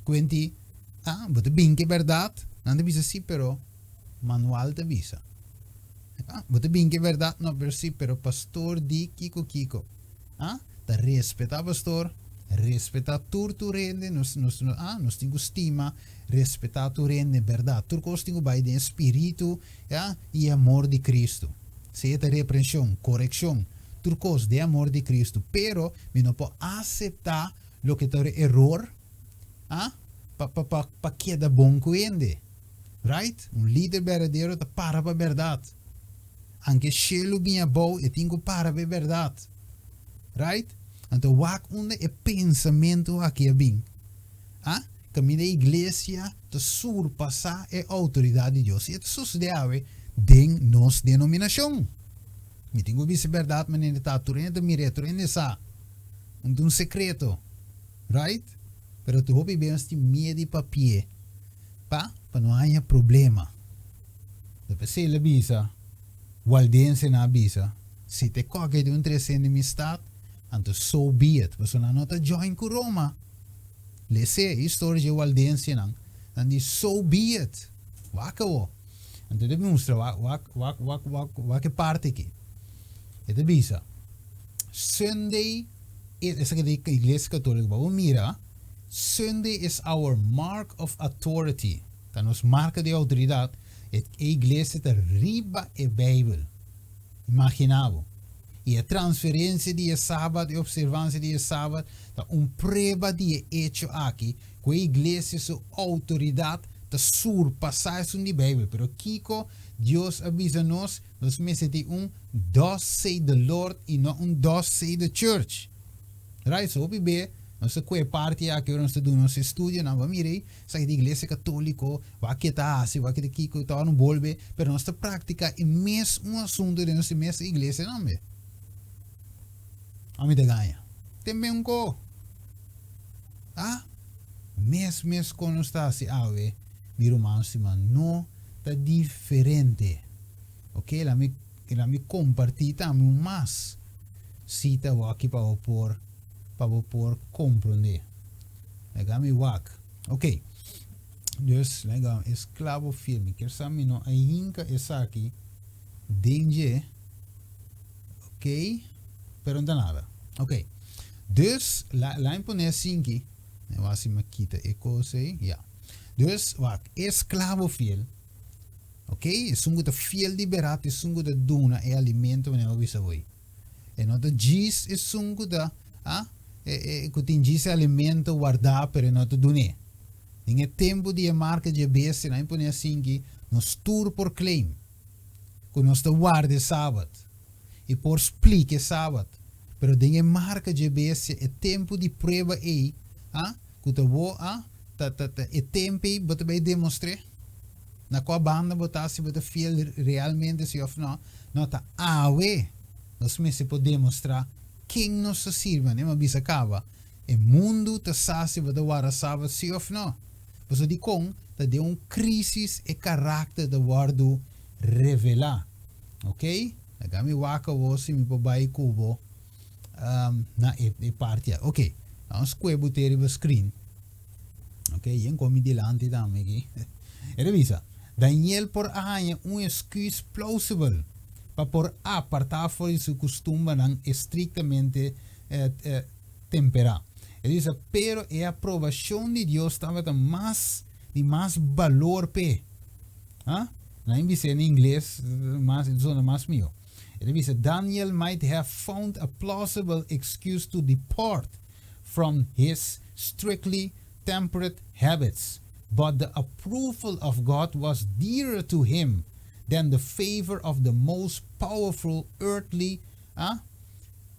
Kuenti, ah, bo ta bin ke bèrdat? Nan ta bisa si, pero manual ta bisa. Ah, bo ta bin ke bèrdat? No, pero si, pero pastor di kiko kiko. Ah, ta respetá pastor, respetá tur tur hende, nos, nos, ah, nos tin ku stima, respetá tur hende, bèrdat. Tur kos tin ku bai den e spiritu, ya, i e amor di Cristo. Sea ta reprenshon, korekshon, tur kos den amor di Cristo. Pero mi no por aseptá loke ta eror, ah, pa, pa, pa, pa keda bon ku hende. Right? Un lider berdadero ta para pa bèrdat. Anke shelu bin abou, e tin ku para pa e bèrdat. Right? Anto wak unda e pensamentu aki a bin. Ah? Kaminda e iglesia ta surpasá e outoridat di Dios. I e ta sosodé awe den nos denominashon. Mi tin ku bisa e bèrdat manera ta. Tur hende ta mir'é, tur hende sa. Un ta un sekreto. Right? Pero tur hopi bes nos tin miedu di papi'é. Pa pa no haña problema. Despues el a bisa, Waldensenan a bisa, si te koke di un tresen di mi stat, anto so be it, pasobra nan no ta join ku Roma. Lese e historia dje Waldensenan, nan di so be it. Wak awo. Anto e ta mustra, wak, wak, wak, wak, wak, wak e parti aki. E ta bisa, Sunday is, esaki ta e Iglesia Katoliko, bo mira, Sunday is our mark of authority, ta nos marka di outoridat, e iglesia ta riba e Beibel. Imagina bo. I e transferensia di e Sabat, e opservansia di e Sabat, ta un prueba di e echo aki ku e iglesia su outoridat ta surpasá esun di Beibel. Pero kiko Dios a bisa nos? Nos mester tin un Thus say the Lord i no un Thus say the church. Right, so hopi be nos ta kue parti aki ora nos ta duna nos estudionan, bo a mira ei, esaki ta iglesia katoliko, wak ke ta hasi, wak ke ta kiko, ta ora no bolbe, pero nos ta praktika e mes un asuntu den nos mes iglesianan be. Ami ta gaña? Ten ben un ko. Ah, mes mes kon nos ta hasi awe, mi ruman stima, no ta diferente. Ok, lami. Laga mi kompartí tambe un mas sita awaki pa bo por pa bo por komprondé. Laga mi wak. Ok. Dus, laga esklabo fiel. Mi kier sa mi no a hinka esaki den dje. Ok. Pero no ta nada. Ok. Dus, la, la mi pone asinki. Mi wak si mi a kita e kos ei. Ya. Dus, wak, esklabo fiel. Ok, esun ku ta fiel di berat, esun ku ta duna e alimento manera bo bisa hoy. E no ta djis esun ku ta, ah, e, e, ku tin djis e alimento wardá, pero e no ta dun'é. Den e tempu di e marka dje bestia, nan pone asinki, nos tur por claim ku nos ta warda e Sabat i por splika e Sabat, pero den e marka dje bestia, e tempu di prueba ei, ah, ku ta bo, ah, ta, ta, ta e tempu ei bo ta bai demostr'é. Na kua banda bo ta si bo ta fiel realmente si of no? No ta awe nos mester por demostra ken nos ta sirbi. Manera mi a bisa kaba, e mundu ta sa si bo ta warda Sabat si of no. Pasobra dikon ta den un krisis e karakter ta wòrdu revelá. Ok, laga mi wak awor si mi por bai ku bo na e parti aki. Ok, nos kue bo te riba screen. Ok, yen kon mi dilanti tambe aki. E ta bisa, Daniel por a haña un esküs plausibel pa por apartá for di su kustumbernan estriktamente temperá. E ta bisa, pero e aprobashon di Dios tabata mas di mas balor p'e. Ha? Nan bis'é na ingles, mas, e ta sona mas mihó. E ta bisa, Daniel might have found a plausible excuse to depart from his strictly temperate habits, but the approval of God was dearer to him than the favor of the most powerful earthly, ah,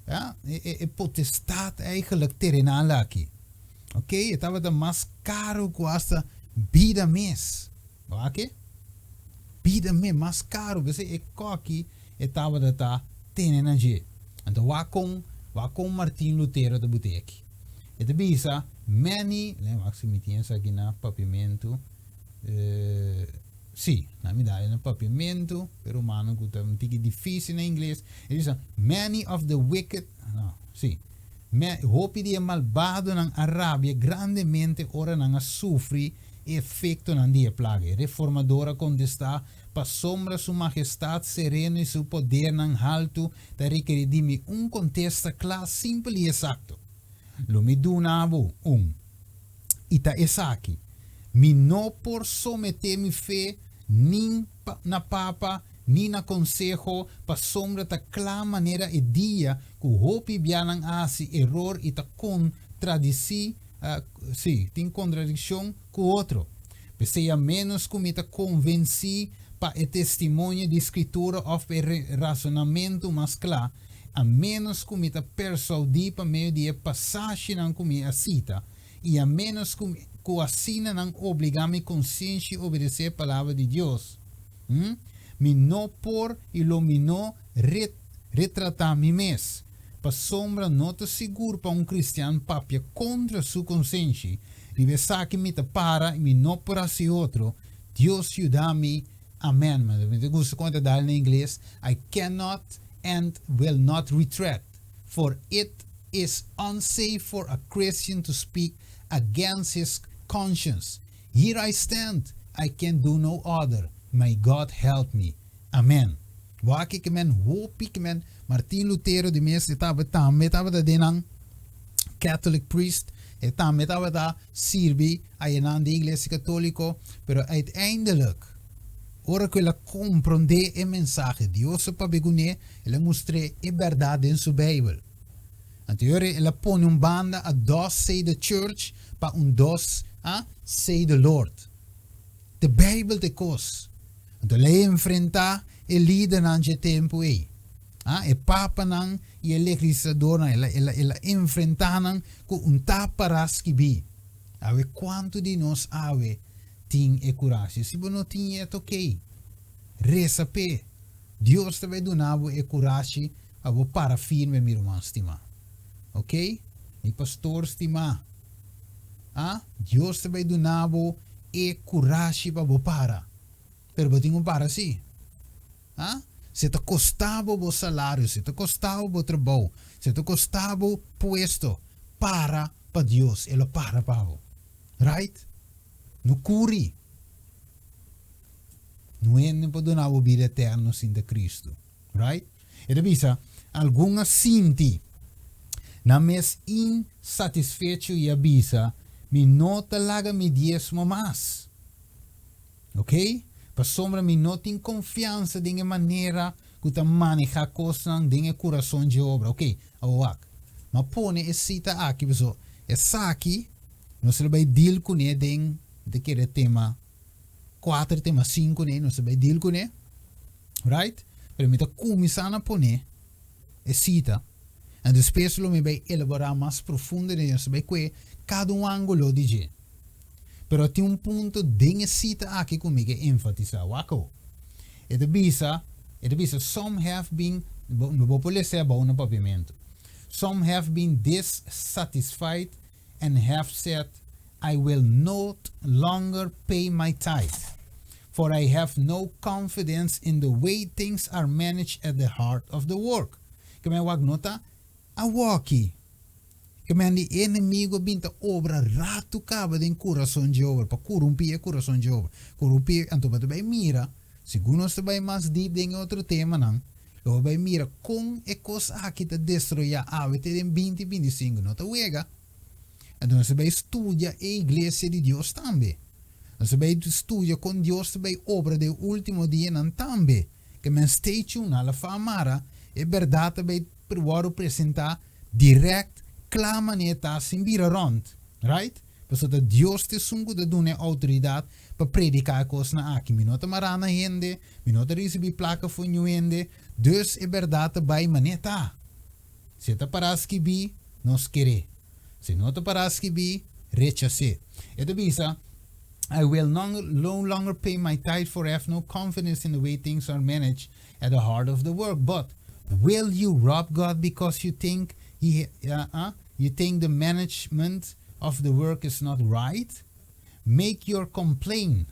ja, e, e, e potestad eigenlijk terenal aki. Ok, e tabata mas caro cu hasta bida mes. Wak Bida mes mas caro, p'esei e koki e tabata ta tene na dje. Anto wak kon, wak kon Martin Lutero ta bute aki. E ta bisa, Many, lei wak si mi tin esaki na papiamentu, eh, si, na mi dal na papiamentu, pero mano ku ta un tiki dificil na ingles. E bisa, Many of the wicked, no, si, me, hopi di e malbadonan a rabia grandemente ora nan a sufri e efectonan di e plaga. E reformador a contesta, Pasobra Su Mahestad sereno i Su podernan haltu ta rekerí di mi un kontesta kla, simpel i esakto. Lo mi duna bo un. I ta esaki, Mi no por someté mi fe nin na papa ni na konseho, pasobra ta kla manera e dia ku hopi bianan a hasi eror i ta kontradisí, sí, tin kontradikshon ku otro. P'esei a ménos ku mi ta konvensí pa e testimonio di Skritura òf pa e rasonamentu mas kla, a ménos ku mi ta persuaudí pa medio di e pasashinan ku mi a sita, i a ménos ku ku asina nan obligá mi konsienshi obedesé e Palabra di Dios, hm, mi no por i lo mi no retratá mi mes. Pasobra no ta sigur pa un kristian papia kontra su konsenshi, Riba esaki mi ta para i mi no por hasi otro. Dios yuda mi. Amen. Mi ta gusta kon e ta dal na ingles, I cannot and will not retract, for it is unsafe for a Christian to speak against his conscience. Here I stand, I can do no other. May God help me. Amen. Wak ke men hopi ke men Martin Lutero di mes e tabata tambe tabata den nan Catholic priest, e tambe tabata sirbi ayenan den iglesia katoliko, pero uiteindelijk ora ku el a komprondé e mensahe Dios a papia kuné, el a mustr'é e bèrdat den su Beibel. Anto e ora el a pone un banda a Thus Say the Church pa un Thus Say the Lord. De Beibel ta e kos. Anto el a enfrentá e lidernan dje tempu ei, ah, e papanan i e legisladornan. El a, el a, el a enfrentá nan ku un ta pará skibí. Awe kuantu di nos awe tin e kurashi? Si bo no tin e ta okey. Resa p'e. Dios ta bai duna bo e kurashi pa bo para firme, mi ruman stimá. Okey? Mi pastor stimá. Ah, Dios ta bai duna bo e kurashi pa bo para. Pero bo tin ku para sí. Ah? Si ta kosta bo bo salario, si ta kosta bo bo trabou, si ta kosta bo puesto, para pa Dios, e lo para pa bo. Right? No kuri. No hende por duna bo bida eterno sin ta Cristo. Right? E ta bisa, Algun a sinti nan mes insatisfecho i a bisa, Mi no ta laga mi diesmo mas. Ok? Pasobra mi no tin konfiansa den e manera ku ta manehá kosnan den e kurason dje obra. Ok, awor wak. M'a pone e sita aki pasobra esaki nos lo bai deal kuné den, mi ta kere tema kuater, tema sinku ne, nos ta bai deal kuné. Right? Pero mi ta kuminsá na pone e sita en despues lo mi bai elaborá mas profundo den nos ta bai kue kada un ángulo di dje. Pero tin un punto den e sita aki ku mi ke enfatisá. Wak awo. E ta bisa, e ta bisa some have been, bo bo por lesa e abou na papiamentu. Some have been dissatisfied and have said, I will not longer pay my tithe, for I have no confidence in the way things are managed at the heart of the work. Ke men wak no ta awoki. Ke men di enemigo bin ta obra ratu kaba den kurason dje obra, pa kurumpi e kurason dje obra. Kurumpi, anto bo ta bai mira, segun nos ta bai mas deep den e otro temanan, lo bo bai mira kon e kos aki ta destroyá awe te den binti 25. No ta wega. Anto nos ta bai studia e iglesia di Dios tambe. Nos ta bai studia kon Dios ta bai obra den e ultimo dianan tambe. Ke men stay tuned, hala fa mara, e bèrdat ta bai wòrdu presentá dirèkt, kla manera ta, sin bira rònt. Right? Pasobra ta Dios ta esun ku ta duna e outoridat pa prediká e kosnan aki. Mi no ta mará na hende, mi no ta risibí plaka for niun hende, dus e bèrdat ta bai manera ta. Si e ta pará skibí, nos ker'é. Si no ta pará skibí, rechas'é. E ta bisa, I will no longer pay my tithe for I have no confidence in the way things are managed at the heart of the work. But will you rob God because you think he, uh, you think the management of the work is not right? Make your complaint.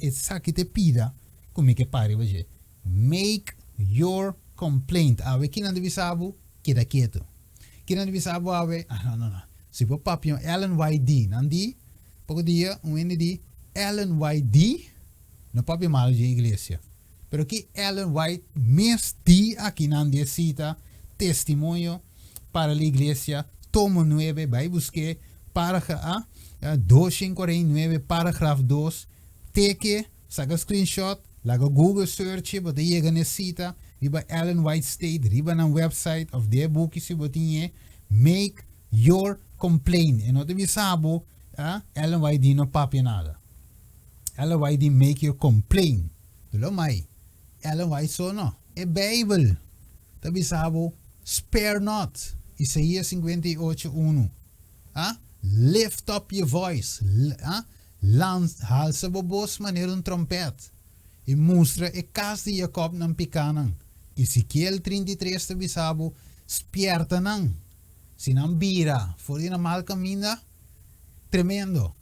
Esaki te pida ku mi ke pari pa dje. Make your complaint. Awe kinan ta bisa bo? Keda ketu. Kinan ta bisa bo awe? Ah, no, no, no. Si bo papia un Ellen White di, nan di, poko dia un hende di Ellen White di, no papia malu dje iglesia. Pero ki Ellen White mes di akinan di e sita Testimonio para la Iglesia, tomo nuebe, bai busk'é, paragra a, 249, paragraf dos, teke, Saka screenshot, laga Google search bo ta yega na e sita riba Ellen White State riba nan website of den e buki si bo tin e Make Your Complaint. E no ta bisa bo Ellen White di no papia nada. Ellen White di make your complaint. Lo mai Ellen White so no. E Bijbel ta bisa bo spare not. Isaías 58:1. Lift up your voice. Lans, halsa bo bos manera un trompèt, i mustra e kas di Jakòb nan pikánan. Ezekiel 33 ta bisa bo, Spièrta nan! Si nan bira for di nan mal kaminda, tremendo!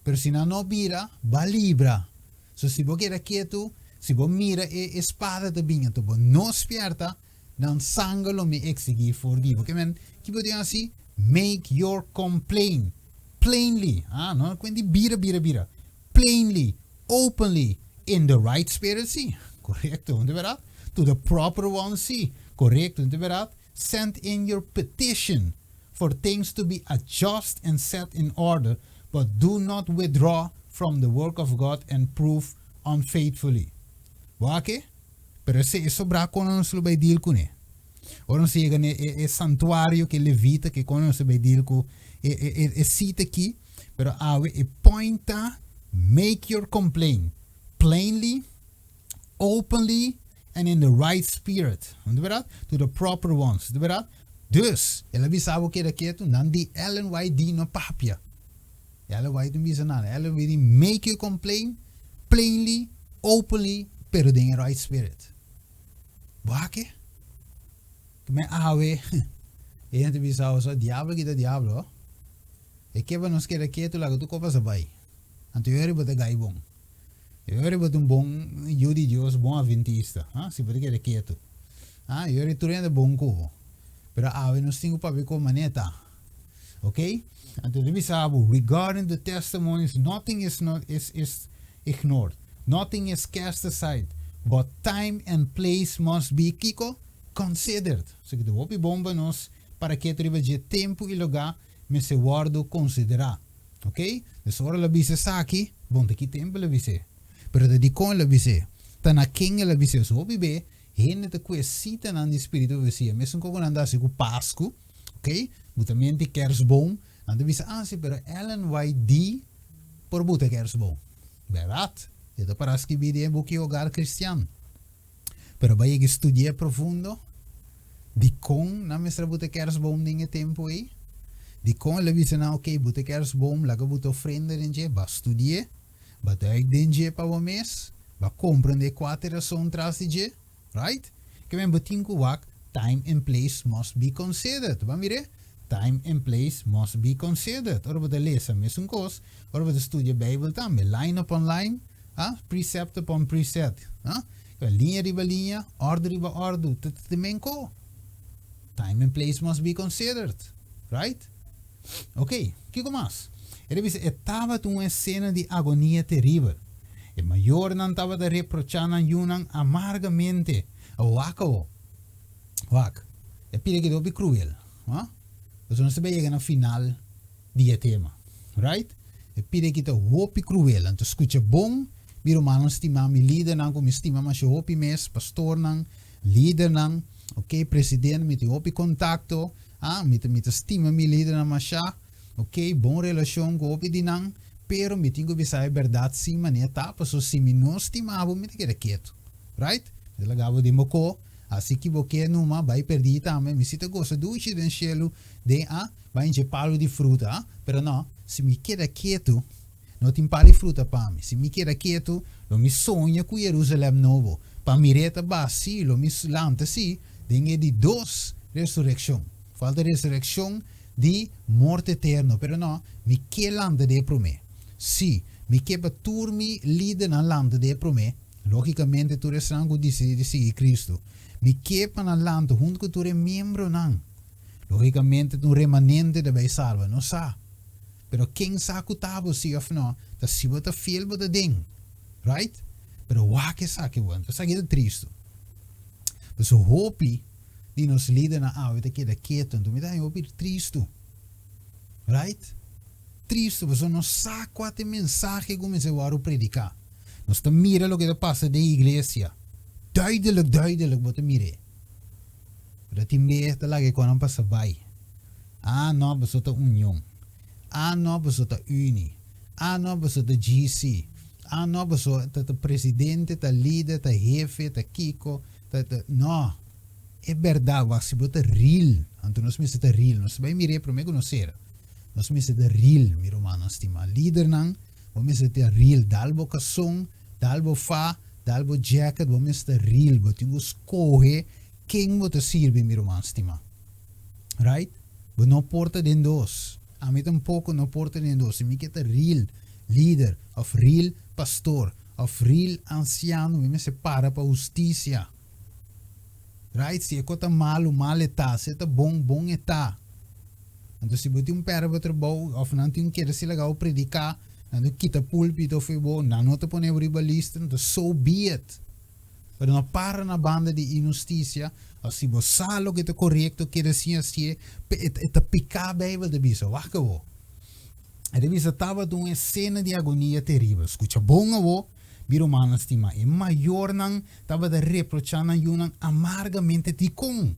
Pero si nan no bira, ba libra. So si bo keda ketu, si bo mira e e spada ta bin, anto bo no spièrta, nan sanger lo mi eksigí for di bo. Ke men, ki bo tin hasi? Make your complaint. Plainly, ah, no kuen di bira, bira, bira. Plainly, openly, in the right spirit, sí. Korekto, no ta bèrdat? To the proper one, sí. Korekto, no ta bèrdat? Send in your petition for things to be adjust and set in order, but do not withdraw from the work of God and prove unfaithfully. Bo a ke? Pero esei e sobrá kon nos lo bai deal kuné? Ora nos yega na e santuario ku e levita ke kon nos ta bai deal ku e e e sita aki, pero awe e point ta make your complaint plainly, openly and in the right spirit, no ta berdad? To the proper ones, no ta berdad? Dus, el a bisa bo keda ketu, nan di Ellen White di no papia. Ellen White no bisa nada, Ellen White di make your complaint plainly, openly, pero den e right spirit. Wak-e. Me awe, e hende bisa oso, diablo kita diablo. E ke pa nos keda ketu laga tur ko pasa bai. Anto yo riba ta gai bon. E ora bo ta un bon yu di Dios, bon adventista, ha? Si bo ta keda ketu. Ha? E ora tur hende bon ku bo. Pero awe nos tin ku papia ku maneta. Ok? Anto ta bisa bo, regarding the testimonies, nothing is not is is ignored. Nothing is cast aside, but time and place must be kiko? Considered. So ki ta hopi bon pa nos para ketu riba dje tempu i lugá mester wòrdu konsiderá. Ok, dus ora el a bisa esaki, bon ta ki tempu el a bis'é? Pero ta dikon el a bis'é? Ta na ken el a bis'é? So hopi be hende ta kue sitanan di spiritu profesia, mesun koko nan ta hasi ku Pasku, ok, butamenti kersboom, nan ta bisa, ah si, pero Ellen White di por buta kersboom. Bèrdat, e ta para skibí den e buki Hogar Cristian. Pero bai yega studi'é profundo, dikon nan mester a buta kersboom den e tempu ei? Dikon el a bisa nan, ok, buta kersboom, laga buta ofrenda den dje? Ba studi'é, ba duik den dje pa bo mes, ba komprendé kua ta e rason tras di dje, right? Ke men bo tin ku wak, time and place must be considered. Bo a mir'é? Time and place must be considered. Ora bo ta lesa mesun kos, ora bo ta studia Beibel tambe, line upon line, Ah, precept upon precept. Ah, liña riba liña, òrdu riba òrdu, ta ta men ko. Time and place must be considered. Right? Ok, kiko mas? E ta bisa, e tabata un esena di agonia teribel. E mayornan tabata reprochá nan yunan amargamente. Wak awo. Wak. E pida keda hopi kruel. Ah? Pasobra nos ta bai yega na final. di e tema. Right? E pida ki ta hopi cruel. Anto scucha bon, mi rumannan stima, mi lidernan cu mi stima masha hopi mes, pastornan, lidernan, ok, president, mi tin hopi contacto, ah, mi ta mi ta stima mi lidernan masha, ok, bon relacion cu hopi di nan, pero mi tin cu bisa e berdad sin manera ta, paso si mi no stima bo mi ta keda ketu. Right? Mi ta laga bo den bo co, haci ki bo ke numa, bay perdi tambe, mi si ta gosa dushi den shelu, den a. Bai dje palu di fruta, pero no, si mi keda ketu, no tin palu di fruta pa mi. Si mi keda ketu, lo mi soña ku Jerusalèm nobo. Pa mir'é ta basi, lo mi lanta sí den e di dos resurekshon. Falta resurekshon di morto eterno, pero no, mi ke lanta den e promé. Sí, mi ke pa tur mi lidernan lanta den e promé, lógikamente tur esnan ku disidí di sigui Kristu. Mi ke pa nan lanta huntu ku tur e miembronan. Lógikamente ta un remanente ta bai salba, no sa. Pero ken sa ku ta bo si òf no, ta si bo ta fiel bo ta den. Right? Pero wak esaki bo, anto esaki ta tristu. Pasobra hopi di nos lidernan awe ta keda ketu, anto mi ta haña hopi tristu. Right? Tristu pasobra nos sa kua ta e mensahe ku mester wòrdu prediká. Nos ta mira loke ta pasa den iglesia. Duidelijk, duidelijk bo ta mir'é. Pero tin bes ta laga e konan pasa bai. Ah no, boso ta union. Ah no, boso ta uni. Ah no, boso ta GC. Ah no, boso ta ta presidente, ta lider, ta hefe, ta kiko, ta ta no. E berdad, wak si bo ta real, anto nos mester ta real. Nos ta bai mir'é promé ku nos sera. Nos mester ta real, mi rumannan stimá. Lidernan, bo mester ta real. Dal bo kason, Dal bo fa, dal bo jacket, bo mester real, bo tin ku skohe ken bo ta sirbi mi ruman stima. Right? Bo no por ta den dos. Ami tampoko no por ta den dos. Si mi ke ta real lider of real pastor of real ansiano mi mester para pa hustisia. Right? Si e ko ta malu, mal e ta. Si e ta bon, bon e ta. Anto si bo tin un pèrdè bo trabou òf nan tin un keda si laga bo prediká, nan ta kita púlpito for bo, nan no ta pone bo riba lista, anto so be it. Pero no para na banda di inhustisia, òf si bo sa loke ta korekto keda sin hasié, e ta piká Beibel ta bisa, wak awor. E ta bisa tabata un esena di agonia teribel. Skucha bon awor, mi rumannan stimá, e mayornan tabata reprochá nan yunan amargamente dikon.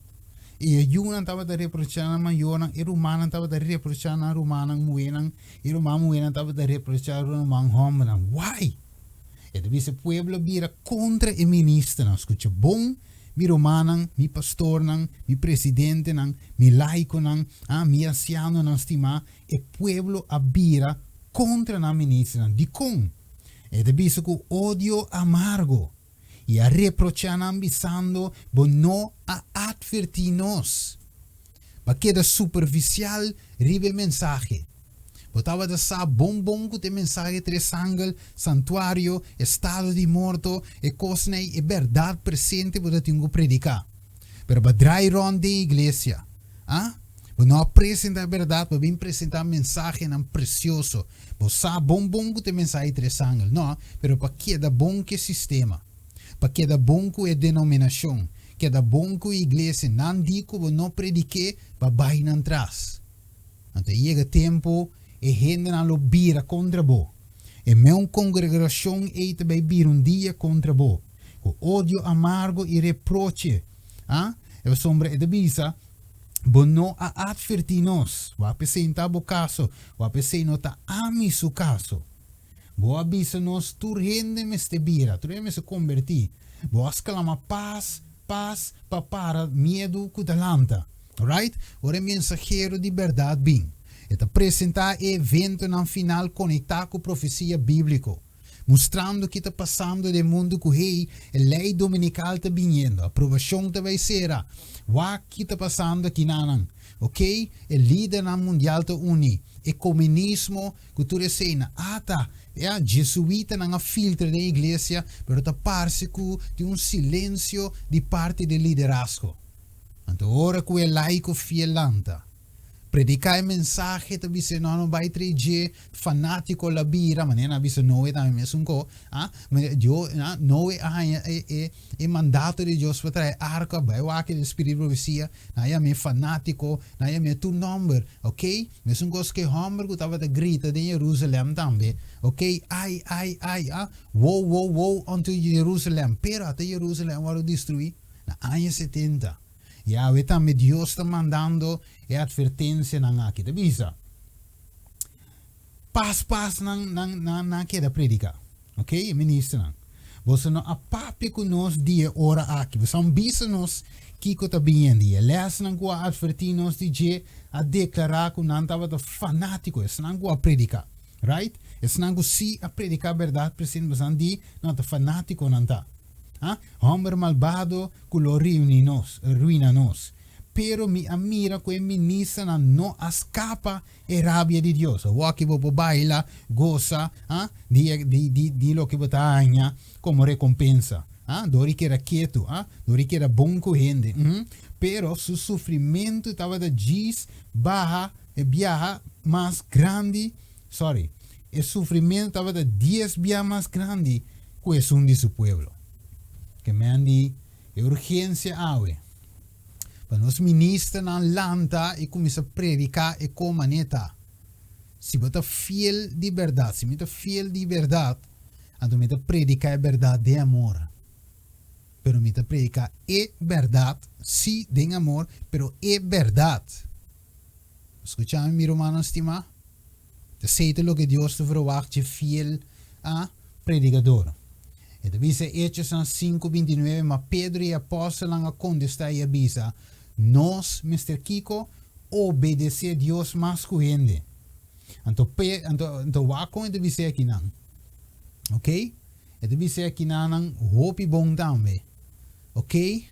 I e yunan tabata reprochá nan mayornan, e rumannan tabata reprochá nan rumannan muhénan, i ruman muhénan tabata reprochá ruman hòmbernan. Why? E ta bisa e pueblo a bira kontra e ministernan. Skucha bon, mi rumannan, mi pastornan, mi presidentenan, mi laikonan, ah, mi ansianonan stimá, e pueblo a bira kontra nan ministernan. Dikon? E ta bisa ku odio amargo. I a reprochá nan bisando, Bo no a atvertí nos. Bo a keda superfisial riba e mensahe. Bo tabata sa bon bon ku ta e mensahe tres angel, santuario, estado di morto, e kosnan ei, e bèrdat presente bo ta tin ku prediká. Pero bo a drai rònt den iglesia. Ah? Bo no a presentá e bèrdat, bo a bin presentá mensahenan presioso. Bo sa bon bon ku ta e mensahe tres angel. No, pero pa keda bon ku e sistema, pa keda bon ku e denominashon, keda bon ku e iglesia, nan di ku bo no predik'é, bo a bai nan tras. Anto e yega tempu e hendenan lo bira kontra bo. E meun kongregashon ei ta bai bira un dia kontra bo, ku odio amargo i reproche. A E pasobra e ta bisa, Bo no a atvertí nos. Bo a presentá bo kaso, bo a p'esei no ta ami su kaso. Bo a bisa nos tur hende mester bira, tur hende mester kombertí. Bo a sklama pas, pas, pa para miedu ku ta lanta. Alright? Ora e mensahero di bèrdat bin, e ta presentá e eventonan final konektá ku profesia bíbliko, mustrando ki ta pasando den mundu ku hey, e lei dominikal ta biniendo, aprobashon ta bai sera. Wak ki ta pasando akinanan. Oké, e lidernan mundial ta uni. E komunismo Ku tur esei-nan, ata, ya, jesuitanan a filtra den iglesia, pero ta parse ku tin un silensio di parti di liderazgo. Anto ora ku e laiko fiel lanta, prediká e mensahe ta bis'é no no bai trei dje fanátiko la bira, manera nan a bisa Noe tambe mesun ko, a, Dios, a, Noe a haña e, e, e mandato di Dios pa traha e arka, bai wak e spiritu di profesia, nan a yam'é fanátiko, nan a yam'é tur nòmber, ok. Mesun kos ku e hòmber ku tabata grita den Jerusalèm tambe, Ok, ai, ai, ai, a, Woe, woe, woe unto Jerusalèm! Pero ata Jerusalèm wòrdu destruí na aña 70. I awe tambe Dios ta mandando e atvertensianan aki. Ta bisa, Pas, pas nan, nan, nan, nan a keda prediká. Ok, e ministernan, boso no a papia ku nos di e ora aki. Boso a bisa nos kiko ta biniendo. I e lèsnan ku a atvertí nos di dje a deklará ku nan tabata fanátiko, esnan ku a prediká. Right? Esnan ku sí a prediká bèrdat presente, boso nan di, no, ta fanátiko nan ta. Ha? Hòmber malbado ku lo reuní nos, ruina nos. Pero mi a mira ku e ministernan no a skapa E rabia di Dios. Awor ki bo por baila, gosa, ha, di e, di, di, di loke bo ta haña komo rekompensa, ha, dor di keda ketu, ha, dor di keda bon ku hende. Uhum. Pero su sufrimentu tabata djis baha e biaha mas grandi, sorry, e sufrimentu tabata dies bia mas grandi ku esun di su pueblo. Ke men di e urgensia awe. Pa nos ministernan lanta i kuminsá prediká e kon manera ta. Si bo ta fiel di bèrdat, si mi ta fiel di bèrdat, anto mi ta prediká e bèrdat den amor. Pero mi ta prediká e bèrdat, sí, den amor, pero e bèrdat. Bo skucha mi, mi rumannan stimá? Esei ta loke Dios ta verwagt dje fiel a predikador. E ta bisa Hechosnan sinku 29, Ma Pedro i e apòstelnan a kontestá i a bisa, Nos mester kiko? Obedesé Dios mas ku hende. Anto Pe, anto, anto wak kon e ta bis'é akinan. Oké? E ta bis'é akinanan hopi bon tambe. Oké?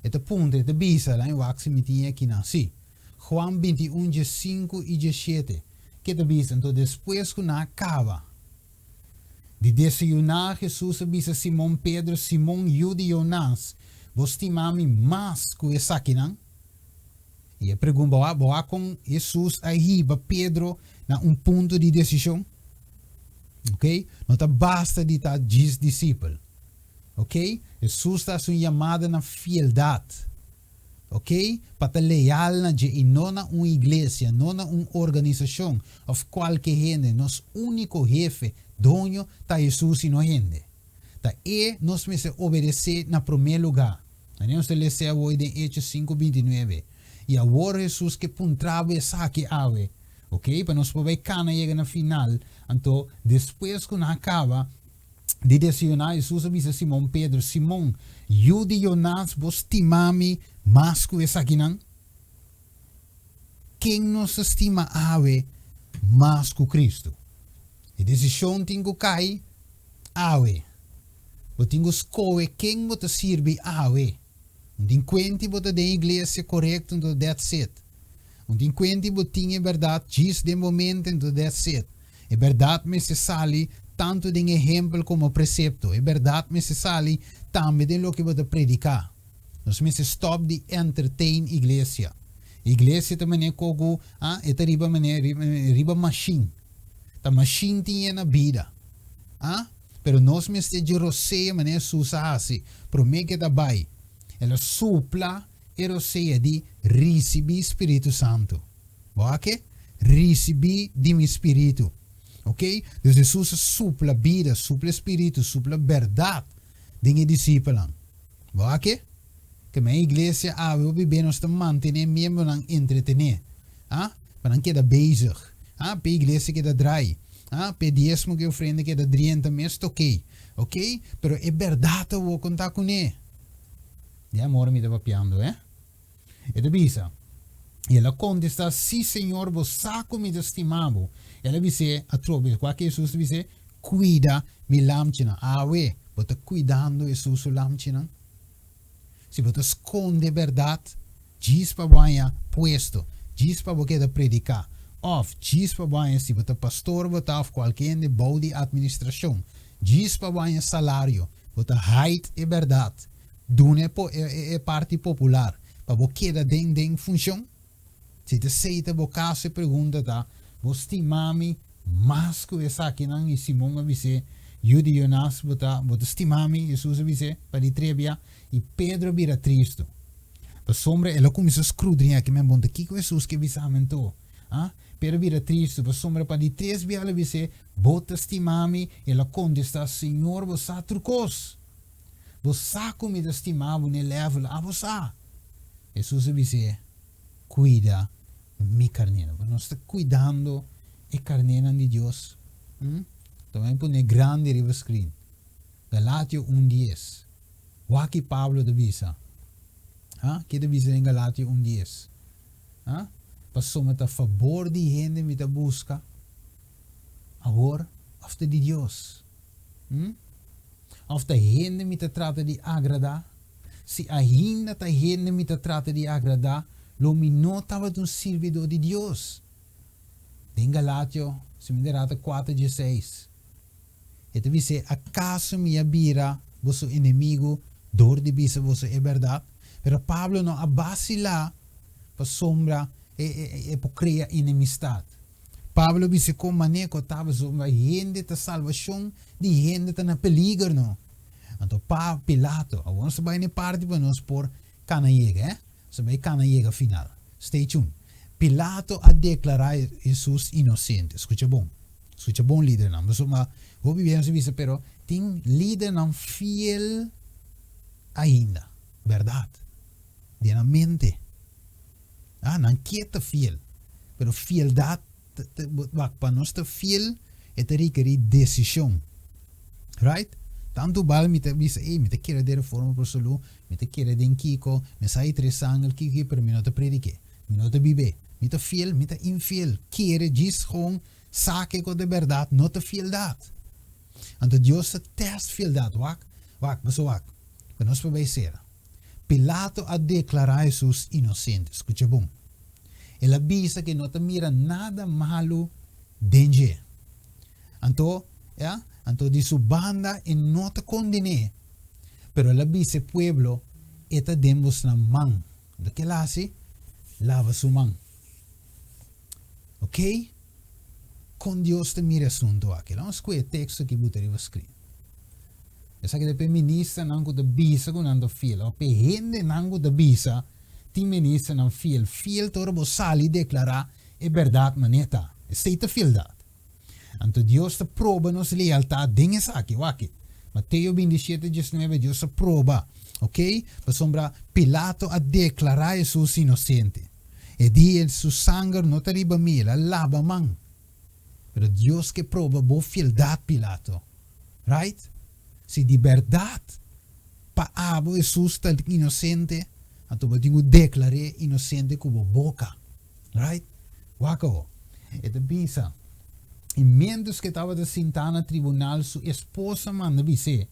E ta puntra, e ta bisa, laña wak si mi tin e akinan. Sí. Juan 21 dje sinku i dje shete, ke ta bisa, Anto despues ku nan a kaba di desayuná, Hesus a bisa Simon Pedro, Simon, yu di Jonas, bo stima mi mas ku esakinan? I e pregunta, bo a bo a kon Hesus a hiba Pedro na un punto di desishon? Ok, no ta basta di ta djis disipel. Ok, Hesus ta hasi un yamada na fieldat. Ok, pa ta leal na dje i no na un iglesia, no na un organisashon òf kualke hende. Nos úniko hefe, doño, ta Hesus i no hende. Ta E nos mester obedesé na promé lugá. Manera nos ta les'é awor den Hechos sinku 29. I awor Hesus ke puntra bo esaki awe, ok, pa nos por bai kana yega na final. Anto, despues ku nan a kaba, Di desayuná, Hesus a bisa Simon Pedro, Simon, yu di Jonas, bo stima mi mas ku esakinan? Ken nos ta stima awe mas ku Kristu? E desishon tin ku kai awe. Bo tin ku skohe ken bo ta sirbi awe. Un tin kuenti bo ta den iglesia korekto, anto that's it. Un tin kuenti bo tin e bèrdat djis den bo mente enton that's it. E bèrdat mester sali tantu den ehempel komo presepto. E bèrdat mester sali tambe den loke bo ta prediká. Nos mester stòp di entertain iglesia. Iglesia ta manera koku ah e ta riba manera riba mashin. Ta mashin tin yena bida. Ah pero nos mester dje rosea manera Hesus a hasi promé ke ta bai. El a supla e rosea di risibí Spiritu Santu. Bo a ke? Risibí di mi Spiritu. Ok? Dus Hesus a supla bida, supla e Spiritu, supla bèrdat den e disipelnan. Bo a ke? Ke men iglesia awe hopi be nos ta mantené miembronan entretené, ah, pa nan keda bezig, ah, p'e iglesia keda drai, ah, p'e diesmo ku e ofrenda keda drienta mes ta ok. Ok? Pero e bèrdat awor kon ta kuné? Di amor mi ta papiando, eh? E ta bisa, I el a kontestá, Sí, Señor, bo sa ku mi ta stima bo. El a bis'é atrobe, kua ke Hesus ta bis'é? Kuida mi lamchinan. Awe, bo ta kuidando Hesus su lamchinan? Si bo ta skonde bèrdat djis pa bo haña puesto, djis pa bo keda prediká, òf djis pa bo haña, si bo ta pastor bo ta òf kualke hende bou di atministrashon, djis pa bo haña salario, bo ta hide e bèrdat. Duna e po e parti popular pa bo keda den den funcion? Si ta esey ta bo caso e pregunta ta, bo stima mi mas cu esakinan? Y Simon a bis'é, Yu di Jonas, bo ta bo ta stima mi? Jesus a bis'é, pa di tres bia. Y Pedro a bira tristu, pasobra el a cuminsa scrudriña kimen bon ta kico Jesus ke bisa mi anto? Ah? Pedro a bira tristu, pasobra pa di tres bia el a bis'é, Bo ta stima mi? El a contesta, Señor, bo sa tur cos. Bo sa ku mi ta stima bo n'e level, abo sa? Hesus a bis'é, Kuida mi karnénan. Bo no sta kuidando e karnénan di Dios? Hm? Ta bai pone grandi riba screen. Galatio un dies. Wak ki Pablo ta bisa. Ha? Ke ta bisa den Galatio un dies? Ha? Pasobra ta fabor di hende mi ta buska awor òf ta di Dios? Hm? Of ta hende mi ta trata di agradá? Si ainda ta hende mi ta trata di agradá, lo mi no tabata un sirbidó di Dios. Den Galatio, si mi ta rata kuater dieseis, e ta bis'é, Akaso mi a bira boso enemigu dor di bisa boso e bèrdat? Pero Pablo no a basilá pasobra e por krea enemistat. Pablo bisa kon manera ku tabata sombra hende ta salbashon di hende ta na peliger no. Anto pa Pilato, awor nos ta bai na e parti pa nos por kana yega eh, nos ta bai kana yega final. Stay tuned. Pilato a deklará Hesus inosente. Skucha bon. Skucha bon lidernan. Pasobra hopi bia nos ta bisa pero tin lidernan fiel ainda. Bèrdat. Den nan mente. Ah, nan ke ta fiel. Pero fieldad, wak, pa nos ta fiel, e ta rekerí desishon. Right? Tantu bal mi ta bisa, ey, mi ta kere den reforma por salú, mi ta kere den kiko, mi sa e tres angel, kiko, kiko, pero mi no ta predik'é. Mi no ta bib'é. Mi ta fiel, mi ta infiel. Kere djis gewoon sa kiko ta bèrdat, no ta fieldad. Anto Dios ta tèst fieldad. Wak, wak, boso wak. Pa nos por bai sera. Pilato a deklará Hesus inosente. Skucha bon. El a bisa ku e no ta mira nada malu den dje. Anto, ya, anto di su banda e no ta konden'é. Pero el a bisa e pueblo, E ta den bosnan man. Anto ke el a hasi? Laba su man. Oké? Kon Dios ta mira e asuntu aki? Laga nos skohe e teksto aki buta riba skrin. Esaki ta p'e ministernan ku ta bisa ku nan ta fiel òf p'e hendenan ku ta bisa tin ministernan fiel. Fiel ta ora bo sali deklará e bèrdat manera ta. Esei ta fieldat. Anto Dios ta proba nos lealtat den esaki. Wak e. Mateo 27, 19, Dios ta proba. Oké? Pasobra Pilato a deklará Hesus inosente. E di, Su sanger no ta riba mi, el a laba man. Pero Dios ke proba bo fieldat, Pilato. Right? Si di bèrdat pa abo Hesus ta inosente, anto bo tin ku deklar'é inosente ku bo boka. Right? Wak awo. E ta bisa, I miéntras ku e tabata sintá na tribunal, su esposa manda bis'é,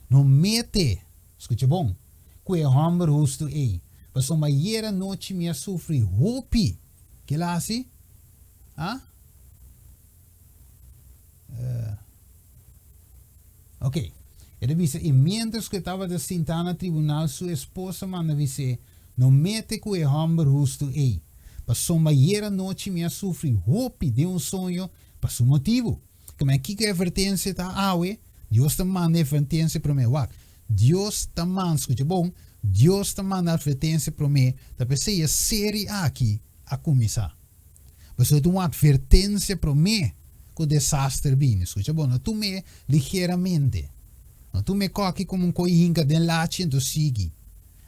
No mete, skucha bon, ku e hòmber hustu ei, pasobra ayera nochi mi a sufri hopi. Kila hasi? Ah? Ok. E ta bisa, I miéntras ku e tabata sintá na tribunal, su esposa manda bis'é, No mete ku e hòmber hustu ei, pasobra ayera nochi mi a sufri hopi den un soño pa su motibu. Kemey kiko e advertensia ta awe? Dios ta manda e advertensia promé. Wak, Dios ta manda, skucha bon, Dios ta manda advertensia promé, ta p'esei e seri aki a kuminsá. Pasobra ta un advertensia promé ku desaster bini. Skucha bon, no tum'é ligeramente. No tum'é kòki komo un koi hinka den lachi anto sigui.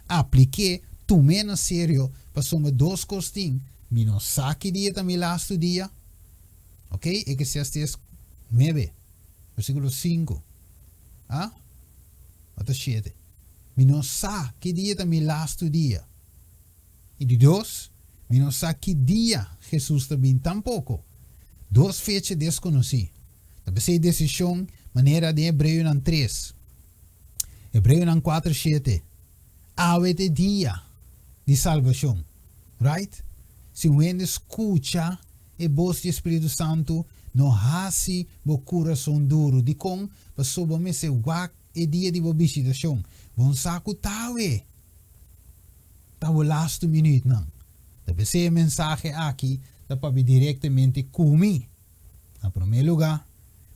Aplik'é, tum'é na serio, pasobra dos kos tin, mi no sa ki dia ta mi lastu dia. Ok, Eclesiastes nuebe, versíkulo sinku a ota shete. Mi no sa ki dia ta mi lastu dia. I di dos, mi no sa ki dia Hesus ta bin tampoko. Dos fecha deskonosí. Ta p'esei desishon manera den Hebreonan tres, Hebreonan kuater shete, Awe ta e dia di salbashon. Right? Si un hende skucha e bos di e Spiritu Santu, no hasi bo kurason duru. Dikon? Pasobra bo mester wak e dia di bo bishitashon. Bo no sa ku ta awe ta bo lastu minuutnan. Ta p'esei e mensahe aki ta papia direktamente ku mi. Na promé lugá,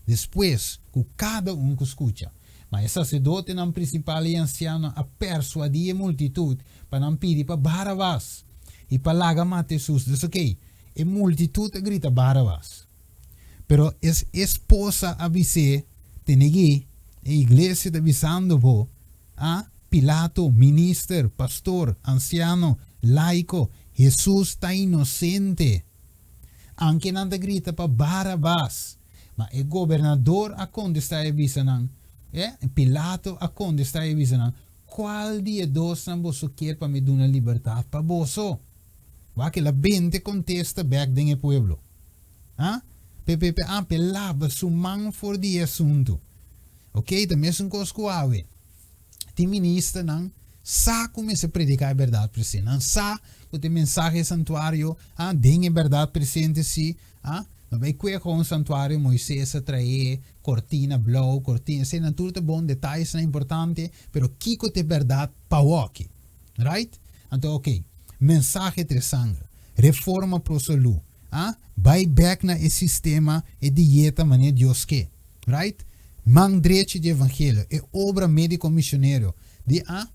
despues ku kada un ku skucha. Ma e saserdotenan prinsipal i ansianonan a persuadí e multitut pa nan pidi pa Bárabas i pa laga mata Hesus. Dus okey, e multitut a grita Bárabas. Pero e esposa a bis'é, Tenegí, e iglesia ta bisando bo, a Pilato, minister, pastor, ansiano, laiko, Hesus ta inosente. Anke nan ta grita pa Barabas. Ma e gobernador a kontestá i a bisa nan, e, Pilato a kontestá i a bisa nan, Kual di e dosnan boso kier pa mi duna libertat pa boso? Wak el a bente kontesta bèk den e pueblo. A PPP a p'e laba su man for di e asuntu. Oké, ta mesun kos ku awe. Tin ministernan sa ku mester prediká e bèrdat presente. Nan sa ku ta e mensahe santuario, a den e bèrdat presente si, a no bai kue kon santuario Moises a trae kortina blou, kortina, eseinan tur ta bon, detayesnan importante, pero kiko ta e bèrdat pa awoki? Right? Anto ok, mensahe tres sanger, reforma pro salú, a bai bèk na e sistema, e dieta manera Dios ke. Right? Man drechi di evangelio, e obra medico misionero di a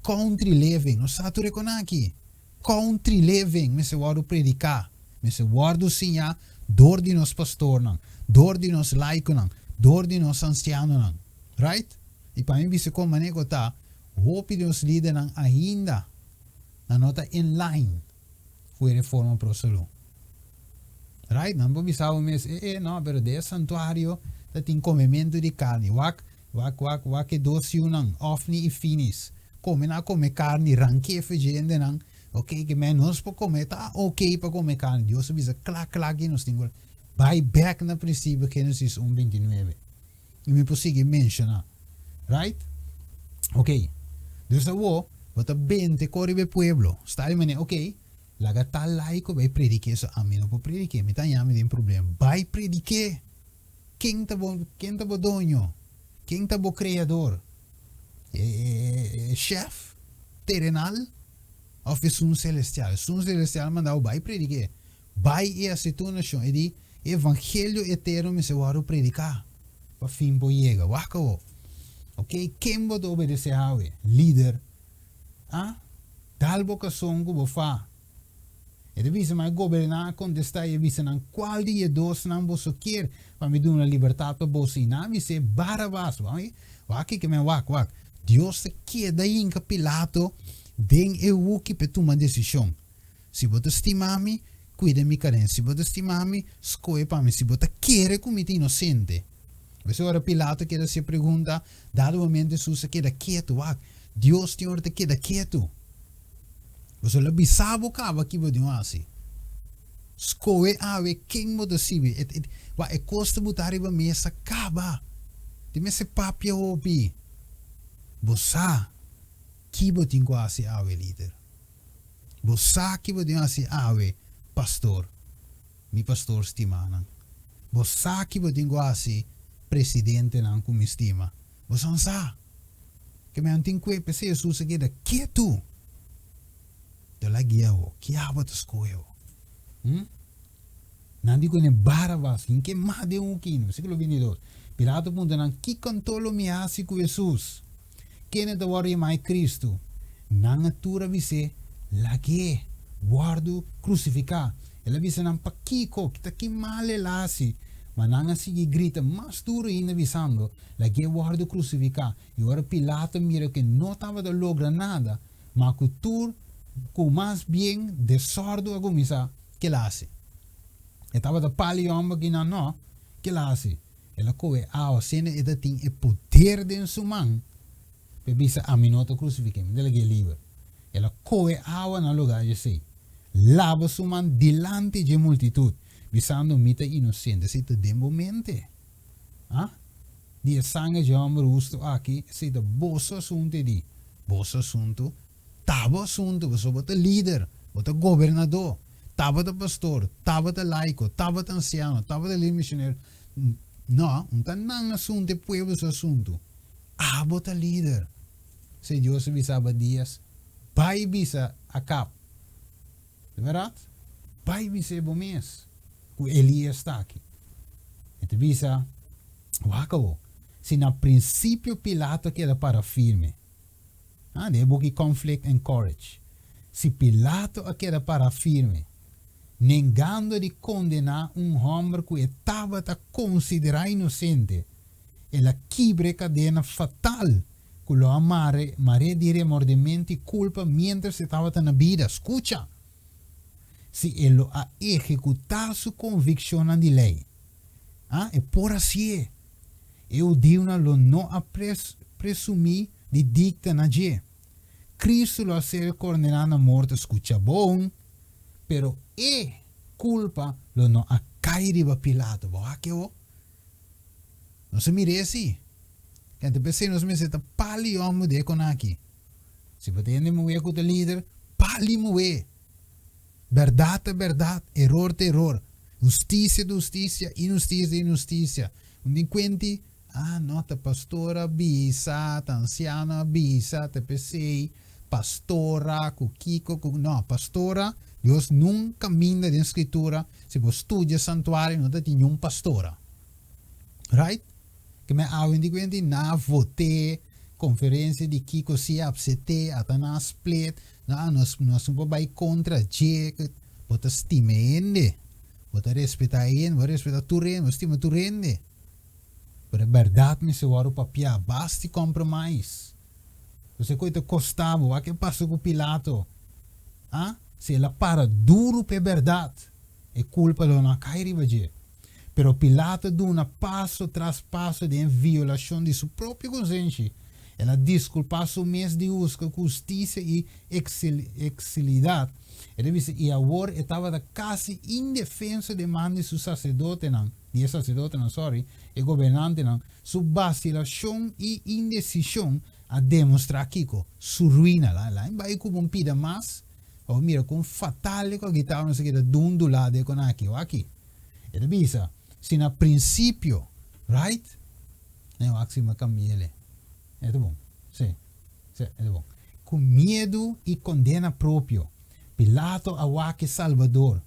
country living, nos sa tur e con aki. Country living mester wordo predica, mester wordo siña door di nos pastornan, door di nos laiconan, door di nos ancianonan. Right? Y pa mi bisa con manera cu ta, hopi di nos lidernan ainda nan no ta in line cu e reforma pro salud. Right? Nan por bisa bo mes, e e, no, pero den e santuario ta tin komementu di karni. Wak, wak, wak, wak e dos yunan, Ofni i Finis, kome nan a kome karni, rank'é fe dje hendenan. Ok, ke men nos por kome, ta ok pa kome karni. Dios a bisa kla kla ke nos tin ku bai bèk na prinsipio Genesis un bintinuebe. I mi por sigui menshoná. Right? Ok. Dus awor, bo ta bente kor riba e pueblo. Sta di manera, ok, Laga tal laico bay prediké so ami no por prediké mi ta haña mi den problema bay prediké ken ta bo ken ta bo doño ken ta bo creador e e chef terenal of esun celestial esun celestial manda bo bay prediké bay y haci tur nacion e di evangelio eterno mester wordo predica pa fin por yega wak awo ok ken bo ta obedece awe lider A Dal bo kason ku bo fa. E ta bisa, Ma e goberná a kontestá i a bisa nan, Kual di e dosnan boso kier pa mi duna libertat pa boso? I nan a bis'é, Barabas. Wak kiko men wak, wak. Dios ta keda hinka Pilato den e huki pa e tuma desishon. Si bo ta stima mi, kuida mi karén. Si bo ta stima mi, skohe pa mi. Si bo ta kere ku mi ta inosente. P'esei ora Pilato keda hasi e pregunta, dado momento Hesus a keda ketu. Wak, Dios tin ora ta keda ketu. Pasobra el a bisa bo kaba ki bo tin hasi. Skohe awe ken bo ta sirbi. E, e, wak, e kos ta buta riba mesa kaba. Tin mester papia hopi. Bo sa ki bo tin ku hasi awe, lider. Bo sa ki bo tin hasi awe. Pastor, mi pastor stimánan. Bo sa ki bo tin ku hasi, presidentenan ku mi stima. Bo san sa. Ke mi an tin kue, p'esei Hesus a keda ketu. Yo la guia bo, ki abo ta skohe bo? Hm? Nan di kuné Barabas, kin ke mas den un kino? Versíkulo 22. Pilato puntra nan, Kiko anto lo mi hasi ku Hesus, kende ta wòrdu yamá e Kristu? Nan a tur a bis'é, Lag'é wòrdu krusifiká. El a bisa nan, Pakiko? Ta ki mal el a hasi? Ma nan a sigui grita mas duru ainda, bisando, Lag'é wòrdu krusifiká. I ora Pilato a mira ku e no tabata logra nada, ma ku tur ku mas bien desòrdu a kuminsá, ke el a hasi? E tabata pali hòmber ki nan nò, ke el a hasi? El a kohe awa, siendo e ta tin e poder den su man pa e bisa, Ami no ta krusifik'é, mi ta lag'é liber. El a kohe awa na lugá di esei, laba su man dilanti dje multitut, bisando, Mi ta inosente. Esei ta den bo mente? Ah? Di e sanger dje hòmber hustu aki, esei ta boso asuntu. E di, Boso asuntu? Ta bo asuntu, pasobra bo ta lider, bo ta gobernadó, ta bo ta pastor, ta bo ta laiko, ta bo ta ansiano, ta bo ta lider misionero. No, un ta nan asuntu, e pueblo su asuntu. Abo ta lider. Esei Dios a bisa Abadias, Bai bisa Akab. Di bèrdat? Bai bis'é bo mes ku Elias ta aki. E ta bisa, Wak awor, si na prinsipio Pilato a keda para firme, ah, den e buki Conflict and Courage, si Pilato a keda para firme, nengando di kondená un hòmber ku e tabata konsiderá inosente, el a kibra e kadena fatal ku lo a mare mar'é di remordimentu i kulpa miéntras e tabata na bida. Skucha! Si e lo a ehekutá su konvikshonnan di lei, a e por hasié. E hudiunan lo no a presumí di dikta na dje. Kristu lo a ser kondená na morto, skucha bon, pero e kulpa lo no a kai riba Pilato. Bo wak awor? Nos a mira esi. Kende p'esei nos mester ta pali hòmber di e kon aki. Si bo ta hende muhé ku ta lider, pali muhé. Bèrdat ta bèrdat, eror ta eror. Hustisia ta hustisia, inhustisia ta inhustisia. Un tin kuenti, ah no, ta pastor a bisa, ta ansiano a bisa, ta p'esei pastora ku kiko ku, no, pastora, Dios nunka minda den Skritura, si bo studia santuario no ta tin niun pastora. Right? Ke men awe di kuenti na vote, konferensia di kiko si apsete, ata na split, na nos nos no por bai kontra dje, bo ta stima e hende, bo ta respeta e hende, bo ta respeta tur hende, bo stima tur hende. Pero e bèrdat mester wòrdu papiá, basta di compromise. Bo koe ta kosta bo, wak e pasa ku Pilato? Ah, si el a para duru pa e bèrdat, e kulpa lo no a kai riba dje. Pero Pilato a duna paso tras paso den e violashon di su propio konsenshi. El a diskulpá su mes di huska ku hustisia i eksilidat. E ta bisa, I awor e tabata kasi indefenso den man di su saserdotenan, di e saserdotenan, sorry, e gobernantenan. Su basilashon i indesishon a demostrá kiko? Su ruina. La bai ku bo un pida mas, pa bo mira kon fatal e ku a gitaba nos a keda dundulá den kon aki. Wak aki. E ta bisa, si na prinsipio, right? Nee, wak si mi a kambi'el. E ta bon. Sí. Sí, e ta bon. Ku miedu i kondena propio, Pilato a wak e Salbador.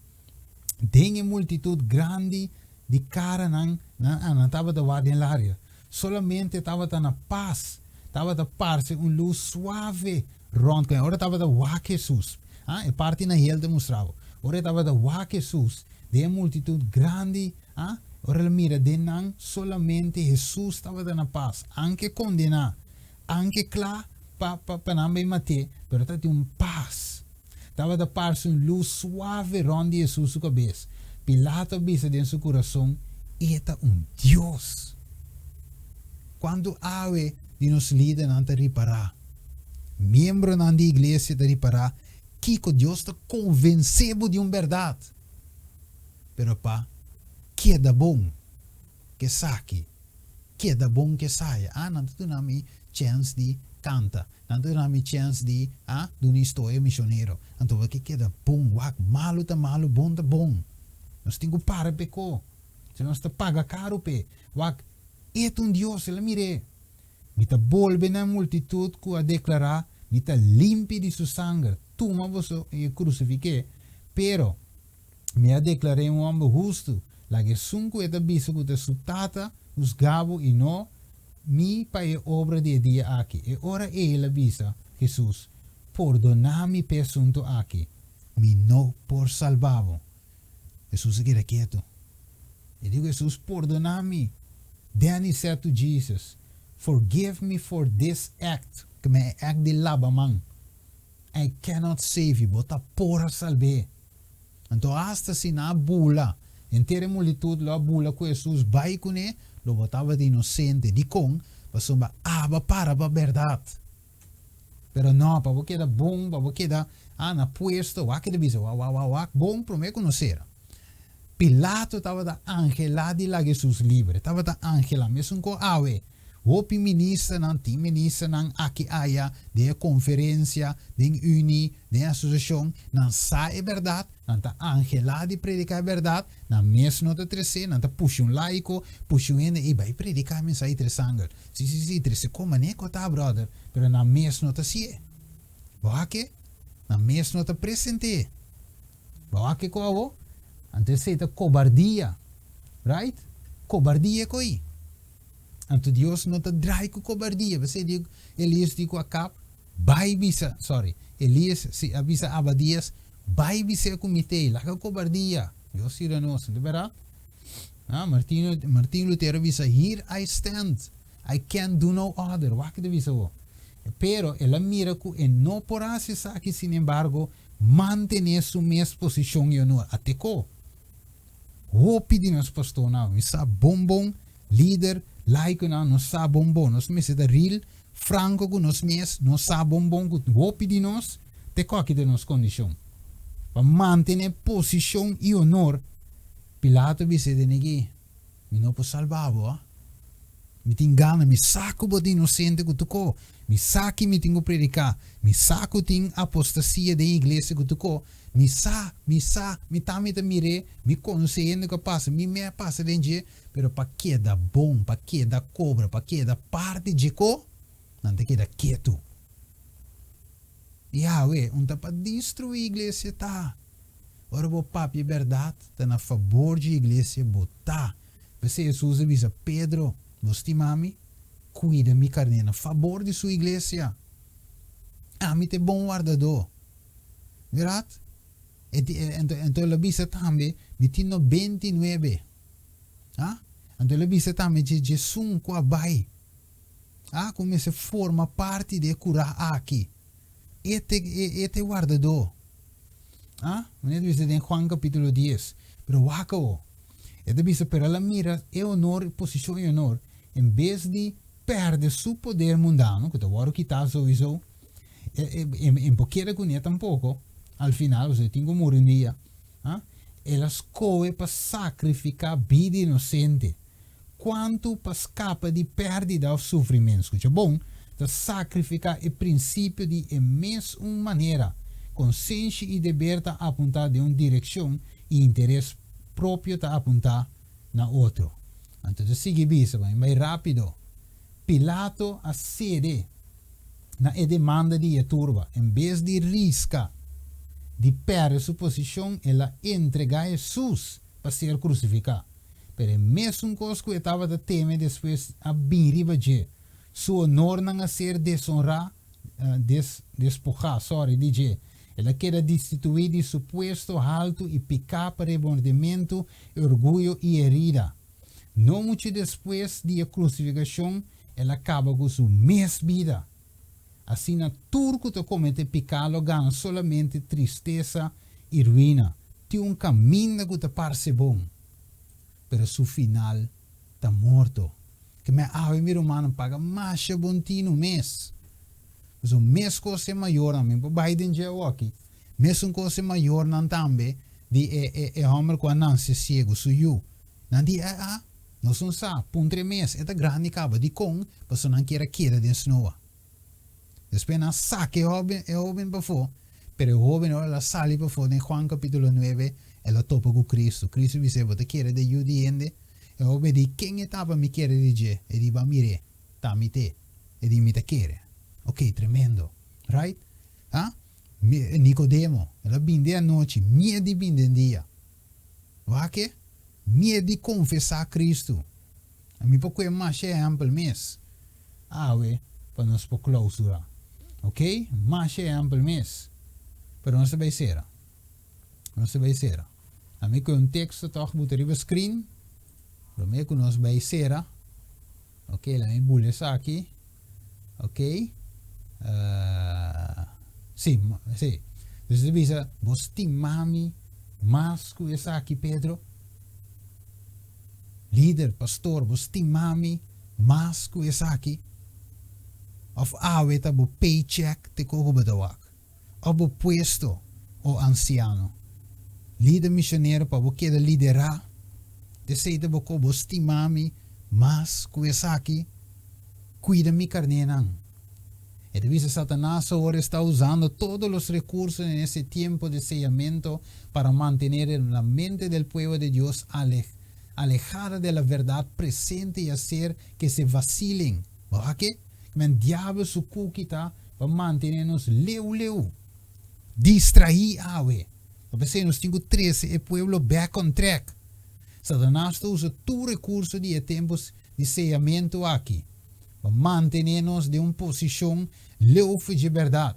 Den e multitut grandi di karanan, nan a nan tabata wak den laria. Solamente tabata na pas, tabata parse un lus suave rònt ku nan. Ora tabata wak Hesus, ah, e parti na hel ta mustra bo. Ora e tabata wak Hesus, Den e multitud grandi, a ora el a mira den nan, solamente Hesus tabata na pas, anke kondená, anke kla pa pa pa nan bai mat'é, pero tabatin un pas. Tabata parse un lus suave rònt di Hesus su kabes. Pilato a bisa den su kurason, E ta un Dios! Kuantu awe di nos lidernan ta ripará, miembronan di iglesia ta ripará Kiko Dios ta konvensé bo di un bèrdat, pero pa keda bon ku esaki, keda bon ku esaya. Ah, nan ta duna mi chèns di kanta, nan ta duna mi chèns di, ah, duna historia misionero. Anto bo ke keda bon, wak, malu ta malu, bon ta bon. Nos tin ku para p'e ko. Si nos ta paga karu p'e. Wak, e ta un Dios, el a mir'é. Mi ta bolbe na e multitut ku a deklará, Mi ta limpi di su sanger, tuma boso i krusifik'é. Pero, mi a deklar'é un hòmber hustu, laga esun ku e ta bisa ku ta su tata husgá bo i no mi pa e obra di e dia aki. E ora ei el a bisa Hesus, Pordoná mi p'e asuntu aki, mi no por salbá bo. Hesus a keda ketu. E di ku Hesus, Pordoná mi. Then he said to Jesus, Forgive me for this act, ku mi e act di laba man. I cannot save you, bo ta por a salb'é. Anto asta si nan a bula, henter e multitud lo a bula ku Hesus bai kuné, lo bo tabata inosente. Dikon? Pasobra aba para pa bèrdat. Pero no, pa bo keda bon, pa bo keda ah na puesto, wak e ta bisa, wak, wak, wak, wak, bon promé ku nos sera. Pilato tabata anhelá di laga Hesus libre, tabata anhelá, mesun ku awe. Hopi ministernan, tin ministernan aki aya den e konferensia, den uni, den asosiashon, nan sa e bèrdat, nan ta anhelá di prediká e bèrdat, nan mes no ta tres'é, nan ta pusha un laiko, pusha un hende, ey bai prediká e mensahe di tres angel. Si, si, si, trese kon manera ku ta, brother, pero nan mes no ta hasié. Bo a ke? Nan mes no ta present'é. Bo a ke ku abo? Anto esei ta kobardia, right? Kobardia ku ei. Anto Dios no ta drai ku kobardia. P'esei di Elias di ku Akab, Bai bisa, sorry, Elias si a bisa Abadias, Bai bis'é ku mi t'ei, laga kobardia. Dios yuda nos, no ta bèrdat? Ah, Martino, Martin Lutero a bisa, Here I stand, I can't do no other. Wak ki ta bisa bo. Pero el a mira ku e no por hasi esaki, sin embargo, mantené su mes posishon i honor. Atekó. Hopi di nos pastornan, mi sa bon bon, lider, laikonan, nos sa bon bon. Nos mester ta real, franko ku nos mes, nos sa bon bon ku hopi di nos te koki den nos kondishon. Pa mantené posishon i honor, Pilato a bis'é den eki, Mi no por salba bo, a. Mi tin gana, mi sa ku bo ta inosente ku tuko. Mi sa ki mi tin ku prediká. Mi sa ku tin apostasia den iglesia ku tuko. Mi sa, mi sa, mi tambe ta mir'é, mi konosé hende ku a pasa, mi mes a pasa den dje, pero pa keda bon, pa keda kobra, pa keda parti dje ko, nan ta keda ketu. Yahweh, un ta pa destruí iglesia ta. Ora bo papia bèrdat, ta na fabor dje iglesia bo ta. P'esei Hesus a bisa Pedro, Bo stima mi? Kuida mi karné na fabor di su iglesia. Ami ta e bon wardadó. Bèrdat? Anto el a bisa tambe, Mi tin 99. Ha? Anto el a bisa tambe dje djesun ku a bai. A ku mester forma parti di e kurá aki. E ta e ta e wardadó. A Manera ta bisa den Juan kapítulo dies. Pero wak awo. E ta bisa, pero el a mira e honor, e posishon i honor, en bes di pèrdè su poder mundano, ku ta wòrdu kitá souiso, e e e por keda kuné tampoko, al final, pasobra e tin ku muri un dia. A El a skohe pa sakrifiká bida inosente. Kuantu pa skapa di pèrdida òf sufrimentu. Skucha bon, ta sakrifiká e prinsipio di e mes un manera. Konsenshi i deber ta apuntá den un direkshon i interes propio ta apuntá na otro. Anto ta sigui bisa, bai bai rápido. Pilato a sede na e demanda di e turba. En bes di riska di pèrdè su posishon, el a entregá Hesus pa ser krusifiká. Pero e mesun kos ku e tabata teme despues a bin riba dje. Su onornan a ser desonrá, des, despojá, sorry, di dje. El a keda destituí di su puesto haltu i piká pa rebondimentu, orguyo i herida. No muchu despues di e krusifikashon, el a kaba ku su mes bida. Asina tur ku ta kometé piká lo gana solamente tristesa i ruina. Tin un kaminda ku ta parse bon, pero su final ta morto. Ke me awe mi rumannan paga masha bon tinu mes. Pasobra meskos e mayornan, mi por bai den dje awoki, mesun kos e mayornan tambe di e e e hòmber ku a nanse siegu, su yu. Nan di, A a, nos no sa, puntra e mes, e ta grandi kaba, dikon? Pasobra nan kier a keda den snoa. Despues nan a saka e hoben, e hoben pafó, pero e hoben ora el a sali pafó den Juan capítulo nuebe, el a topa ku Cristo. Cristo bis'é, Bo ta kere den Yu di hende? E hoben di, Ken e ta pa mi kere di dje? E di, Ba mir'é, ta mi t'e. E di, Mi ta kere. Ok, tremendo. Right? Ha? Nicodemo, el a bin den anochi, mie di bin den dia. Wak e? Mie di confesá Cristo. Mi por kue masha ehempel mes awe pa nos por clausura. Ok? Masha ehempel mes. Pero nos ta bay cera. Nos ta bay cera. A mi kue un texto toch buta riba screen. Prome ku nos bay cera. Ok, la mi bula esaki. Ok. Si, si. Dus ta bisa, bo stima mi mas ku esaki, Pedro? Lider, pastor, bo stima mi mas ku esaki? Of awe ta bo paycheck te kogo bo ta wak? Of bo puesto, o ansiano? Lider misionero, pa bo keda liderá, esei ta bo ko bo stima mi mas ku esaki? Kuida mi karnénan. E ta bisa Satanas awor esta usando todos los recursos en ese tiempo de sellamiento para mantener la mente del pueblo de Dios alejada de la verdad presente y hacer que se vacilen. Bo a ke? Men diabel su kuki ta pa mantene nos leu leu, distraí awe. Ta p'esei nos tin ku trese e pueblo back on track. Satanas ta usa tur recurso di e tempo di seyamentu aki pa mantené nos den un posishon leu for dje bèrdat.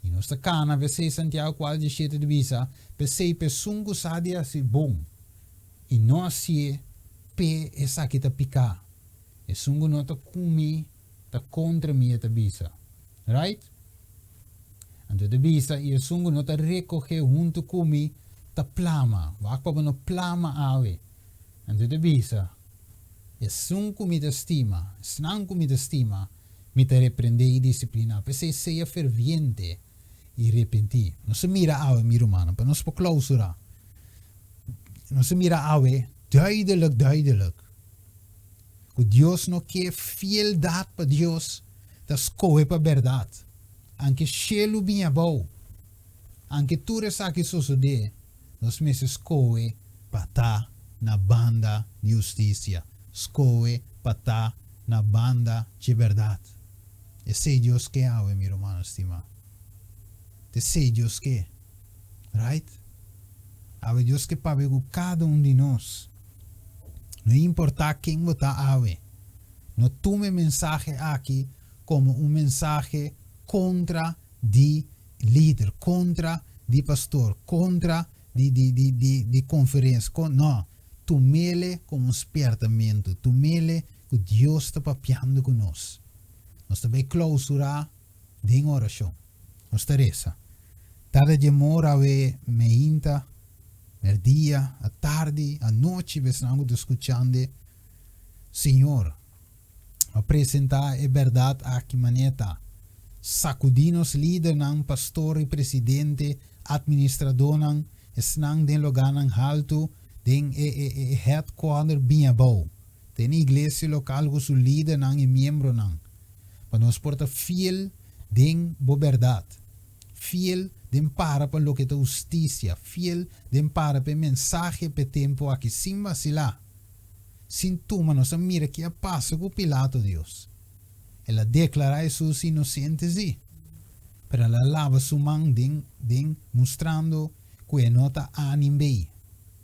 I nos ta kana, p'esei Santiago kuater dieshete ta bisa, P'esei p'esun ku sa di hasi bon i no hasié, p'e esaki ta piká. Esun ku no ta ku mi ta kontra mi, e ta bisa. Right? Anto e ta bisa, I esun ku no ta rekohé huntu ku mi ta plama. Wak pa bo no plama awe. Anto e ta bisa, Esun ku mi ta stima, esnan ku mi ta stima, mi ta reprendé i disipliná. P'esei sea ferviente i repentí. Nos a mira awe, mi rumannan, pa nos por klausurá. Nos a mira awe duidelik, duidelik, ku Dios no ke fieldat pa Dios ta skohe pa bèrdat. Anke shelu bini abou, anke tur esaki sosodé, nos mester skohe pa ta na banda di hustisia, skohe pa ta na banda dje bèrdat. Esei Dios ke awe, mi rumannan stimá. Ta esei Dios ke. Right? Awe Dios ke papia ku kada un di nos. No importá ken bo ta awe, no tuma e mensahe aki komo un mensahe kontra di lider, kontra di pastor, kontra di di di di di konferensia, kon no, tumele komo un spiertamentu, tumele ku Dios ta papiando ku nos. Nos ta bai klousurá den orashon. Nos ta resa. Tarde dje mora awe meinta, merdia, atardi, anochi besnan ku ta skuchande, Señor, a presentá e bèrdat aki manera ta sakudí nos lidernan, pastor i presidente, atministradónan, esnan den logánan haltu, den e e e headquarter bin abou, den e iglesia lokal ku su lidernan i miembronan, pa nos por ta fiel den bo bèrdat, fiel den para pa loke ta hustisia, fiel den para pa e mensahe pa e tempu aki sin vasilá. Sin tuma nos a mira ki a pasa ku Pilato, Dios. El a deklará Hesus inosente, sí, pero el a laba su man den den mustrando ku e no ta A nin B.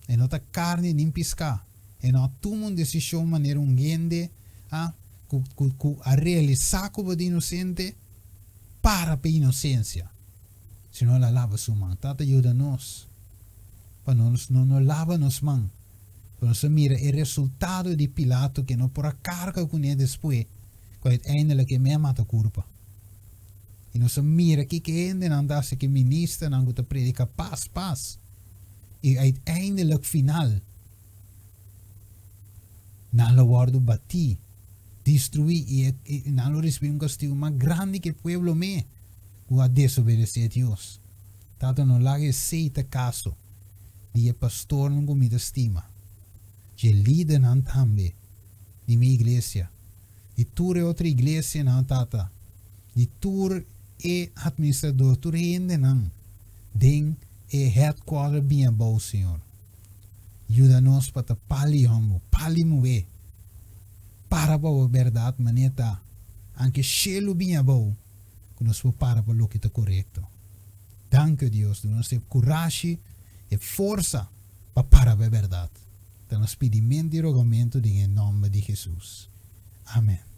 E no ta karni nin piská. E no a tuma un desishon manera un hende a ku ku ku a realisá ku bo ta inosente para pa e inosensia, sino el a laba su man. Tata yuda nos pa nos no no laba nos man. Ku nos a mira e resultado di Pilato ke no por a karga kuné despues ku uiteindelijk e mei a mata kurpa. I nos a mira kiko e hendenan ta hasi ku e ministernan ku ta predika pas, pas. I uiteindelijk final nan lo wòrdu batí, destruí i e nan lo risibí un kastigu mas grandi ku e pueblo mei ku a desobedesé Dios. Tata no laga esei ta kaso di e pastornan ku mi ta stima, dje lidernan tambe di mi iglesia, di tur e otro iglesianan, Tata. Di tur e administrador, tur hendenan den e headquarter bin abou, Señor. Yuda nos pa ta pal'i hòmber, pal'i muhé. Para pa bo bèrdat manera ta, anke shelu bin abou, ku nos por para pa loke ta korekto. Danki, Dios, duna nos e kurashi, e forsa pa para pa e bèrdat. Ta nos pidimentu i rogamentu den e nòmber di Hesus. Amèn.